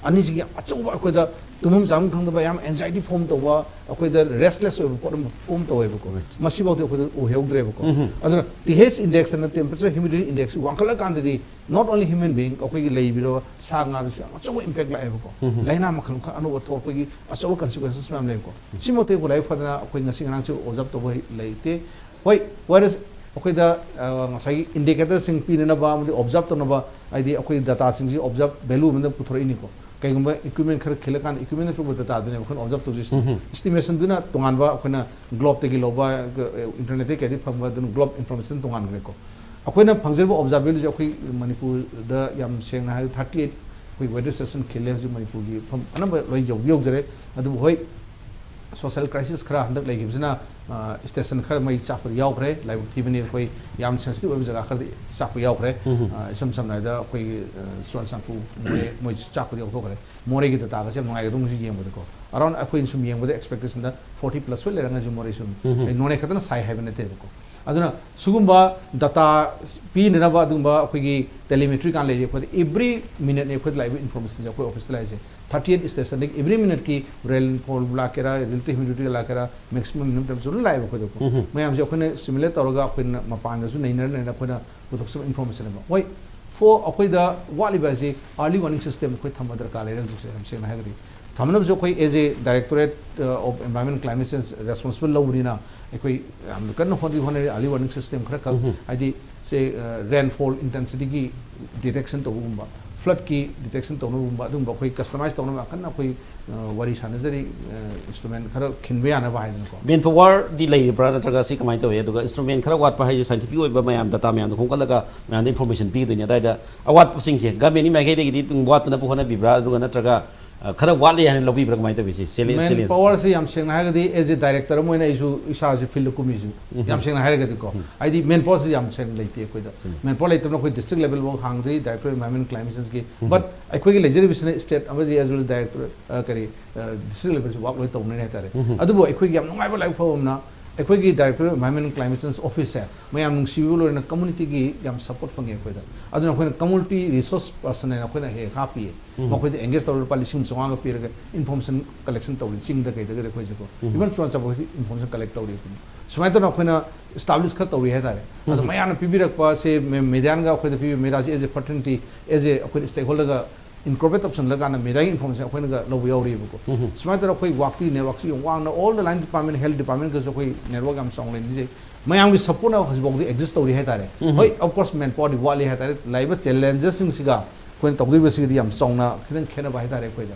ꯑꯅꯤꯁꯤꯒꯤ ꯌꯥꯝ ꯑꯆꯧꯕ, ꯑꯩꯈꯣꯏꯗ ꯇꯨꯝꯐꯝ ꯆꯥꯐꯝ ꯈꯪꯗꯕ, ꯌꯥꯝ anxiety form ꯇꯧꯕ, ꯑꯩꯈꯣꯏꯗ restless ꯑꯣꯏꯕ ꯄꯣꯠ ꯑꯃ form ꯇꯧꯋꯦꯕꯀꯣ꯫ ꯃꯁꯤꯐꯥꯎꯗꯤ ꯑꯩꯈꯣꯏꯗ ꯎꯍꯧꯗ꯭ꯔꯦꯕꯀꯣ꯫ ꯑꯗꯨꯅ ꯇꯤ ꯍꯩꯆ ꯏꯟꯗꯦꯛꯁ ꯑꯅ ꯇꯦꯝꯄꯔꯦꯆꯔ ꯍ꯭ꯌꯨꯃꯤꯗꯤꯇꯤ ꯏꯟꯗꯦꯛꯁ ꯋꯥꯡꯈꯠꯂꯀꯥꯟꯗꯗꯤ not only human being, ꯑꯩꯈꯣꯏꯒꯤ ꯂꯩꯕꯤꯔꯕ ꯁꯥ ꯉꯥꯗꯁꯨ ꯌꯥꯝ ꯑꯆꯧꯕ ꯏꯝꯄꯦꯛ ꯂꯥꯛꯑꯦꯕꯀꯣ꯫ ꯂꯥꯏꯅꯥ ꯃꯈꯜ ꯃꯈꯜ ꯑꯅꯧꯕ ꯊꯣꯛꯂꯛꯄꯒꯤ ꯑꯆꯧꯕ ꯀꯟꯁꯤꯀ꯭ꯋꯦꯟꯁꯦꯁ ꯃꯌꯥꯝ ꯂꯩꯕꯀꯣ꯫ ꯁꯤꯃꯛꯇꯤ ꯑꯩꯈꯣꯏ ꯂꯥꯏꯕꯛ ꯐꯗꯅ ꯑꯩꯈꯣꯏ ꯉꯁꯤ ꯉꯔꯥꯡꯁꯨ ꯑꯣꯕꯖꯥꯔꯕ ꯇꯧꯕ ꯂꯩꯇꯦ꯫ ꯍꯣꯏ, ꯋꯥꯏꯔꯁ ꯑꯩꯈꯣꯏꯗ, ꯑ, ꯉꯁꯥꯏꯒꯤ ꯏꯟꯗꯤꯀꯦꯇꯔꯁꯤꯡ ꯄꯤꯅꯅꯕ ꯑꯃꯗꯤ ꯑꯣꯕꯖꯥꯔꯕ ꯇꯧꯅꯕ, ꯍꯥꯏꯗꯤ ꯑꯩꯈꯣꯏ ꯗꯇꯥꯁꯤꯡꯁꯤ ꯑꯣꯕꯖꯥꯔꯕ ꯚꯦꯂꯨ ꯑꯃꯗ ꯄꯨꯊꯣꯔꯛꯏꯅꯤꯀꯣ꯫ ꯀꯩꯒꯨꯝꯕ ꯏꯀ꯭ꯋꯤꯞꯃꯦꯟ ꯈꯔ ꯈꯤꯜꯂꯀꯥꯟꯗ ꯏꯀ꯭ꯋꯤꯞꯃꯦꯟꯗ ꯄꯤꯔꯛꯄ ꯗꯇꯥꯗꯨꯅꯦꯕ ꯑꯩꯈꯣꯏꯅ ꯑꯣꯕꯖꯥꯔꯕ ꯇꯧꯖꯩꯁꯦ꯫ ꯏꯁꯇꯤꯃꯦꯁꯟꯗꯨꯅ ꯇꯣꯉꯥꯟꯕ, ꯑꯩꯈꯣꯏꯅ ꯒ꯭ꯂꯣꯕꯇꯒꯤ ꯂꯧꯕ, ꯏꯟꯇꯔꯅꯦꯠꯇꯒꯤ ꯀꯩꯗꯒꯤ ꯐꯪꯕ, ꯑꯗꯨꯅ ꯒ꯭ꯂꯣꯕ ꯏꯟꯐꯣꯔꯃꯦꯁꯟ ꯇꯣꯉꯥꯟꯈ꯭ꯔꯦꯀꯣ꯫ ꯑꯩꯈꯣꯏꯅ ꯐꯪꯖꯔꯤꯕ ꯑꯣꯕꯖꯥꯔꯕ ꯚꯦꯂꯨꯁꯦ ꯑꯩꯈꯣꯏ ꯃꯅꯤꯄꯨꯔꯗ ꯌꯥꯝ ꯁꯦꯡꯅ ꯍꯥꯏꯔꯕꯗ ꯊꯥꯔꯇꯤ ꯑꯩꯠ ꯑꯩꯈꯣꯏ ꯋꯦꯗꯔ ꯁ꯭ꯇꯦꯁꯟ ꯈꯤꯜꯂꯦ ꯍꯧꯖꯤꯛ ꯃꯅꯤꯄꯨꯔꯒꯤ ꯃꯐꯝ ꯑꯅꯝꯕ ꯂꯣꯏ ꯌꯧꯗꯤ ꯌꯧꯖꯔꯦ꯫ ꯑꯗꯨꯕꯨ ꯍꯣꯏ, ꯁꯣꯁꯤꯌꯦꯜ ꯀ꯭ꯔꯥꯏꯁꯤꯁ ꯈꯔ ꯍꯟꯗꯛ ꯂꯩꯈꯤꯕꯁꯤꯅ, ꯑ, ꯁ꯭ꯇꯦꯁꯟ ꯈꯔ ꯃꯩ ꯆꯥꯛꯄꯗꯤ ꯌꯥꯎꯈ꯭ꯔꯦ꯫ ꯂꯥꯏꯕꯛ ꯊꯤꯕꯅꯤ, ꯑꯩꯈꯣꯏ ꯌꯥꯝ ꯁꯦꯟꯁꯤꯇꯤꯚ ꯑꯣꯏꯕ ꯖꯒꯥ ꯈꯔꯗꯤ ꯆꯥꯛꯄ ꯌꯥꯎꯈ꯭ꯔꯦ꯫ ꯑ, ꯏꯁꯝ ꯁꯝꯅ ꯍꯥꯏꯔꯕꯗ ꯑꯩꯈꯣꯏꯒꯤ, ꯑ, ꯆꯨꯔꯥꯆꯥꯟꯄꯨꯔ, ꯃꯣꯔꯦ, ꯃꯣꯏ ꯆꯥꯛꯄꯗꯤ ꯌꯥꯎꯊꯣꯛꯈ꯭ꯔꯦ꯫ ꯃꯣꯔꯦꯒꯤ ꯗꯇꯥꯒꯁꯦ ꯌꯥꯝ ꯅꯨꯡꯉꯥꯏꯒꯗꯧꯅꯤꯁꯨ ꯌꯦꯡꯕꯗꯀꯣ꯫ ꯑꯔꯥꯎꯟ ꯑꯩꯈꯣꯏꯅ ꯁꯨꯝ ꯌꯦꯡꯕꯗ ꯑꯦꯛꯁꯄꯦꯛꯇꯦꯁꯟꯗ ꯐꯣꯔꯇꯤ ꯄ꯭ꯂꯁ ꯍꯣꯏ ꯂꯩꯔꯝꯒꯅꯤ ꯃꯣꯔꯦꯁꯨ꯫ ꯑꯩ ꯅꯣꯅꯦ ꯈꯛꯇꯅ ꯁꯥꯏ ꯍꯥꯏꯕ ꯅꯠꯇꯦꯕꯀꯣ꯫ ꯑꯗꯨꯅ ꯁꯤꯒꯨꯝꯕ ꯗꯇꯥ ꯄꯤꯅꯅꯕ ꯑꯗꯨꯒꯨꯝꯕ ꯑꯩꯈꯣꯏꯒꯤ ꯇꯦꯂꯤꯃꯦꯇ꯭ꯔꯤ ꯀꯥꯟ ꯂꯩꯔꯤ꯫ ꯑꯩꯈꯣꯏꯗ ꯑꯦꯕ꯭ꯔꯤ ꯃꯤꯅꯠꯅꯤ ꯑꯩꯈꯣꯏꯗ ꯂꯥꯛꯏꯕ ꯏꯟꯐꯣꯔꯃꯦꯁꯟꯁꯦ ꯑꯩꯈꯣꯏ ꯑꯣꯐꯤꯁꯇ ꯂꯥꯛꯏꯁꯦ꯫ ꯊꯥꯔꯇꯤ ꯑꯩꯠ ꯁ꯭ꯇꯦꯁꯟꯗꯒꯤ ꯑꯦꯕ꯭ꯔꯤ ꯃꯤꯅꯠꯀꯤ ꯔꯦꯟꯐꯣꯜ ꯂꯥꯛꯀꯦꯔꯥ, ꯔꯤꯂꯦꯇꯤꯚ ꯍ꯭ꯌꯨꯃꯤꯗꯤꯇꯤ ꯂꯥꯛꯀꯦꯔꯥ, ꯃꯦꯛꯁꯤꯃꯝ ꯃꯤꯅꯤꯃꯝ ꯇꯦꯝꯄꯔꯦꯆꯔ ꯂꯣꯏ ꯂꯥꯛꯑꯦꯕ ꯑꯩꯈꯣꯏꯗꯀꯣ꯫ ꯃꯌꯥꯝꯁꯦ ꯑꯩꯈꯣꯏꯅ ꯁꯤꯃꯨꯂꯦꯠ ꯇꯧꯔꯒ ꯑꯩꯈꯣꯏꯅ ꯃꯄꯥꯟꯗꯁꯨ ꯅꯩꯅꯔ ꯅꯩꯅꯔ ꯑꯩꯈꯣꯏꯅ ꯄꯨꯊꯣꯛꯆꯕ ꯏꯟꯐꯣꯔꯃꯦꯁꯟ ꯑꯃ꯫ ꯍꯣꯏ, ꯐꯣꯔ ꯑꯩꯈꯣꯏꯗ ꯋꯥꯠꯂꯤꯕ ꯍꯥꯏꯁꯤ ꯑꯥꯔꯂꯤ ꯋꯥꯔꯅꯤꯡ ꯁꯤꯁꯇꯦꯝ ꯑꯩꯈꯣꯏ ꯊꯝꯕ ꯗꯔꯀꯥꯔ ꯂꯩꯔꯦ ꯍꯧꯖꯤꯛꯁꯦ, ꯌꯥꯝ ꯁꯦꯡꯅ ꯍꯥꯏꯔꯒꯗꯤ꯫ ꯊꯝꯅꯕꯁꯨ ꯑꯩꯈꯣꯏ as a Directorate of Environment Climate Change responsible ꯂꯧꯕꯅꯤꯅ ꯑꯩꯈꯣꯏ ꯌꯥꯝꯅ ꯀꯟꯅ ꯍꯣꯠꯅꯗꯤ ꯍꯣꯠꯅꯔꯤ ꯑꯥꯔꯂꯤ ꯋꯥꯔꯅꯤꯡ ꯁꯤꯁꯇꯦꯝ ꯈꯔ ꯈꯛ, ꯍꯥꯏꯗꯤ ꯁꯦ, ꯔꯦꯟꯐꯣꯜ ꯏꯟꯇꯦꯟꯁꯤꯇꯤꯒꯤ ꯗꯤꯇꯦꯛꯁꯟ ꯇꯧꯕꯒꯨꯝꯕ, ꯐ꯭ꯂꯠꯀꯤ ꯗꯤꯇꯦꯛꯁꯟ ꯇꯧꯅꯕꯒꯨꯝꯕ, ꯑꯗꯨꯒꯨꯝꯕ ꯑꯩꯈꯣꯏ ꯀꯁꯇꯃꯥꯏꯁ ꯇꯧꯅꯕ ꯌꯥꯝ ꯀꯟꯅ ꯑꯩꯈꯣꯏ, ꯑ, ꯋꯥꯔꯤ ꯁꯥꯟꯅꯖꯔꯤ, ꯏꯟꯁꯇ꯭ꯔꯨꯃꯦꯟ ꯈꯔ ꯈꯤꯟꯕ ꯌꯥꯅꯕ ꯍꯥꯏꯗꯅꯀꯣ꯫ ꯃꯦꯟ ꯄꯥꯋꯔꯗꯤ ꯂꯩꯔꯤꯕ꯭ꯔꯥ, ꯅꯠꯇ꯭ꯔꯒ ꯁꯤ ꯀꯃꯥꯏꯅ ꯇꯧꯋꯤ? ꯑꯗꯨꯒ ꯏꯟꯁꯇ꯭ꯔꯨꯃꯦꯟ ꯈꯔ ꯋꯥꯠꯄ ꯍꯥꯏꯁꯦ ꯁꯥꯏꯟꯇꯤꯐꯤꯛ ꯑꯣꯏꯕ ꯃꯌꯥꯝ, ꯗꯇꯥ ꯃꯌꯥꯝꯗꯣ ꯈꯣꯝꯒꯠꯂꯒ ꯃꯌꯥꯝꯗ ꯏꯟꯐꯣꯔꯃꯦꯁꯟ ꯄꯤꯗꯣꯏꯅꯤ꯫ ꯑꯗꯨꯋꯥꯏꯗ ꯑꯋꯥꯠꯄꯁꯤꯡꯁꯦ ꯒꯃꯦꯟꯒꯤ ꯃꯥꯏꯀꯩꯗꯒꯤꯗꯤ ꯑꯗꯨꯝ ꯋꯥꯠꯇꯅꯕ ꯍꯣꯠꯅꯕꯤꯕ꯭ꯔꯥ, ꯑꯗꯨꯒ ꯅꯠꯇ꯭ꯔꯒ ꯑ, ꯈꯔ ꯋꯥꯠꯂꯤ ꯍꯥꯏꯅ ꯂꯧꯕꯤꯕ꯭ꯔꯥ? ꯀꯃꯥꯏꯅ ꯇꯧꯋꯤ ꯁꯤ? ꯆꯦꯂꯦꯟꯖ, ꯃꯦꯟ ꯆꯦꯂꯦꯟꯖ꯫ ꯄꯋꯥꯔꯁꯤ ꯌꯥꯝ ꯁꯦꯡꯅ ꯍꯥꯏꯔꯒꯗꯤ, ꯑꯦꯖ ꯑꯦ ꯗꯥꯏꯔꯦꯛꯇꯔ ꯑꯃ ꯑꯣꯏꯅ ꯑꯩꯁꯨ ꯏꯁꯥꯁꯦ ꯐꯤꯜꯗ ꯀꯨꯝꯃꯤꯁꯨ, ꯌꯥꯝ ꯁꯦꯡꯅ ꯍꯥꯏꯔꯒꯗꯤꯀꯣ, ꯍꯥꯏꯗꯤ ꯃꯦꯟ ꯄꯋꯥꯔꯁꯤ ꯌꯥꯝ ꯁꯦꯡꯅ ꯂꯩꯇꯦ ꯑꯩꯈꯣꯏꯗ꯫ ꯃꯦꯟ ꯄꯋꯥꯔ ꯂꯩꯇꯕꯅ ꯑꯩꯈꯣꯏ ꯗꯤꯁꯇ꯭ꯔꯤꯛ ꯂꯦꯚꯦꯜꯐꯥꯎ ꯍꯥꯡꯗ꯭ꯔꯤ, ꯗꯥꯏꯔꯦꯛꯇꯔ ꯑꯦꯟꯚꯥꯏꯔꯟꯃꯦꯟ ꯀ꯭ꯂꯥꯏꯃꯦꯠ ꯆꯦꯟꯖꯀꯤ꯫ ꯕꯠ ꯑꯩꯈꯣꯏꯒꯤ ꯂꯩꯖꯔꯤꯕꯁꯤꯅ ꯁ꯭ꯇꯦꯠ ꯑꯃꯗꯤ ꯑꯦꯖ ꯋꯦꯜ ꯗꯥꯏꯔꯦꯛꯇꯔ, ꯀꯔꯤ, ꯗꯤꯁꯇ꯭ꯔꯤꯛ ꯂꯦꯚꯦꯜꯁꯤ ꯋꯥꯛ ꯂꯣꯏ ꯇꯧꯅꯔꯤ ꯍꯥꯏꯇꯥꯔꯦ꯫ ꯑꯗꯨꯕꯨ ꯑꯩꯈꯣꯏꯒꯤ ꯌꯥꯝ ꯅꯨꯡꯉꯥꯏꯕ ꯂꯥꯏꯕꯛ ꯐꯕ ꯑꯃꯅ, ꯑꯩꯈꯣꯏꯒꯤ ꯗꯥꯏꯔꯦꯛꯇꯔ ꯑꯦꯟꯚꯥꯏꯔꯟꯃꯦꯟ ꯀ꯭ꯂꯥꯏꯃꯦꯠ ꯆꯦꯟꯖ ꯑꯣꯐꯤꯁꯁꯦ ꯃꯌꯥꯝ ꯅꯨꯡꯁꯤꯕꯤꯕ ꯂꯣꯏꯅꯅ ꯀꯝꯃꯨꯅꯤꯇꯤꯒꯤ ꯌꯥꯝ ꯁꯄꯣꯔꯠ ꯐꯪꯉꯦ ꯑꯩꯈꯣꯏꯗ꯫ ꯑꯗꯨꯅ ꯑꯩꯈꯣꯏꯅ ꯀꯝꯃꯨꯅꯤꯇꯤ ꯔꯤꯁꯣꯔꯁ ꯄꯔꯁꯟ ꯍꯥꯏꯅ ꯑꯩꯈꯣꯏꯅ ꯍꯦꯛ ꯍꯦꯛ ꯍꯥꯞꯄꯤꯌꯦ꯫ ꯃꯈꯣꯏꯗ ꯑꯦꯡꯒꯦꯖ ꯇꯧꯔꯒ ꯂꯨꯄꯥ ꯂꯤꯁꯤꯡ ꯑꯃ ꯆꯥꯝꯃꯉꯥꯒ ꯄꯤꯔꯒ ꯏꯟꯐꯣꯔꯃꯦꯁꯟ ꯀꯂꯦꯛꯁꯟ ꯇꯧꯔꯤ, ꯆꯤꯡꯗ ꯀꯩꯗꯒꯗꯤ ꯑꯩꯈꯣꯏꯁꯦꯀꯣ꯫ ꯏꯚꯟ ꯆꯨꯔꯥꯆꯥꯟꯄꯨꯔꯒꯤ ꯏꯟꯐꯣꯔꯃꯦꯁꯟ ꯀꯂꯦꯛ ꯇꯧꯔꯤ ꯑꯩꯈꯣꯏꯅ꯫ ꯁꯨꯃꯥꯏꯅ ꯇꯧꯗꯅ ꯑꯩꯈꯣꯏꯅ ꯏꯁꯇꯥꯕ꯭ꯂꯤꯁ ꯈꯔ ꯇꯧꯔꯤ ꯍꯥꯏꯇꯥꯔꯦ꯫ ꯑꯗꯣ ꯃꯌꯥꯝꯅ ꯄꯤꯕꯤꯔꯛꯄꯁꯦ, ꯃꯦꯗꯤꯌꯥꯅꯒ ꯑꯩꯈꯣꯏꯗ ꯄꯤꯕ, ꯃꯦꯗꯤꯌꯥꯁꯤ ꯑꯦꯖ ꯑꯦ ꯐ꯭ꯔꯇꯔꯅꯤꯇꯤ, ꯑꯦꯖ ꯑꯦ ꯑꯩꯈꯣꯏꯅ ꯁ꯭ꯇꯦꯛ ꯍꯣꯜꯗꯔꯒ ꯏꯟꯀꯣꯔꯄꯣꯔꯦꯠ ꯇꯧꯁꯜꯂꯀꯥꯟꯗ ꯃꯦꯗꯤꯌꯥꯒꯤ ꯏꯟꯐꯣꯔꯃꯦꯁꯟ ꯑꯩꯈꯣꯏꯅꯒ ꯂꯧꯕ ꯌꯥꯎꯔꯤꯕꯀꯣ꯫ ꯁꯨꯃꯥꯏꯅ ꯇꯧꯗꯅ ꯑꯩꯈꯣꯏ ꯋꯥꯛꯇꯤ ꯅꯦꯠꯋꯥꯛꯁꯤ ꯌꯥꯝ ꯋꯥꯡꯅ all the line department, health ꯗꯤꯄꯥꯔꯠꯃꯦꯟꯒꯁꯨ ꯑꯩꯈꯣꯏ ꯅꯦꯠꯋꯥꯛ ꯌꯥꯝ ꯆꯥꯎꯅ ꯂꯩꯅꯤꯡꯖꯩ꯫ ꯃꯌꯥꯝꯒꯤ ꯁꯄꯣꯔꯠꯅ ꯍꯧꯖꯤꯛꯐꯥꯎꯗꯤ ꯑꯦꯛꯖꯤꯁ ꯇꯧꯔꯤ ꯍꯥꯏꯇꯥꯔꯦ꯫ ꯍꯣꯏ, ꯑꯣꯐ ꯀꯣꯔꯁ, ꯃꯦꯟ ꯄꯋꯥꯔꯗꯤ ꯋꯥꯠꯂꯤ ꯍꯥꯏꯇꯥꯔꯦ꯫ ꯂꯩꯔꯤꯕ ꯆꯦꯂꯦꯟꯖꯦꯁꯁꯤꯡꯁꯤꯒ ꯑꯩꯈꯣꯏꯅ ꯇꯧꯗꯣꯔꯤꯕꯁꯤꯒꯗꯤ ꯌꯥꯝ ꯆꯥꯎꯅ ꯈꯤꯇꯪ ꯈꯦꯠꯅꯕ ꯍꯥꯏꯇꯥꯔꯦ ꯑꯩꯈꯣꯏꯗ꯫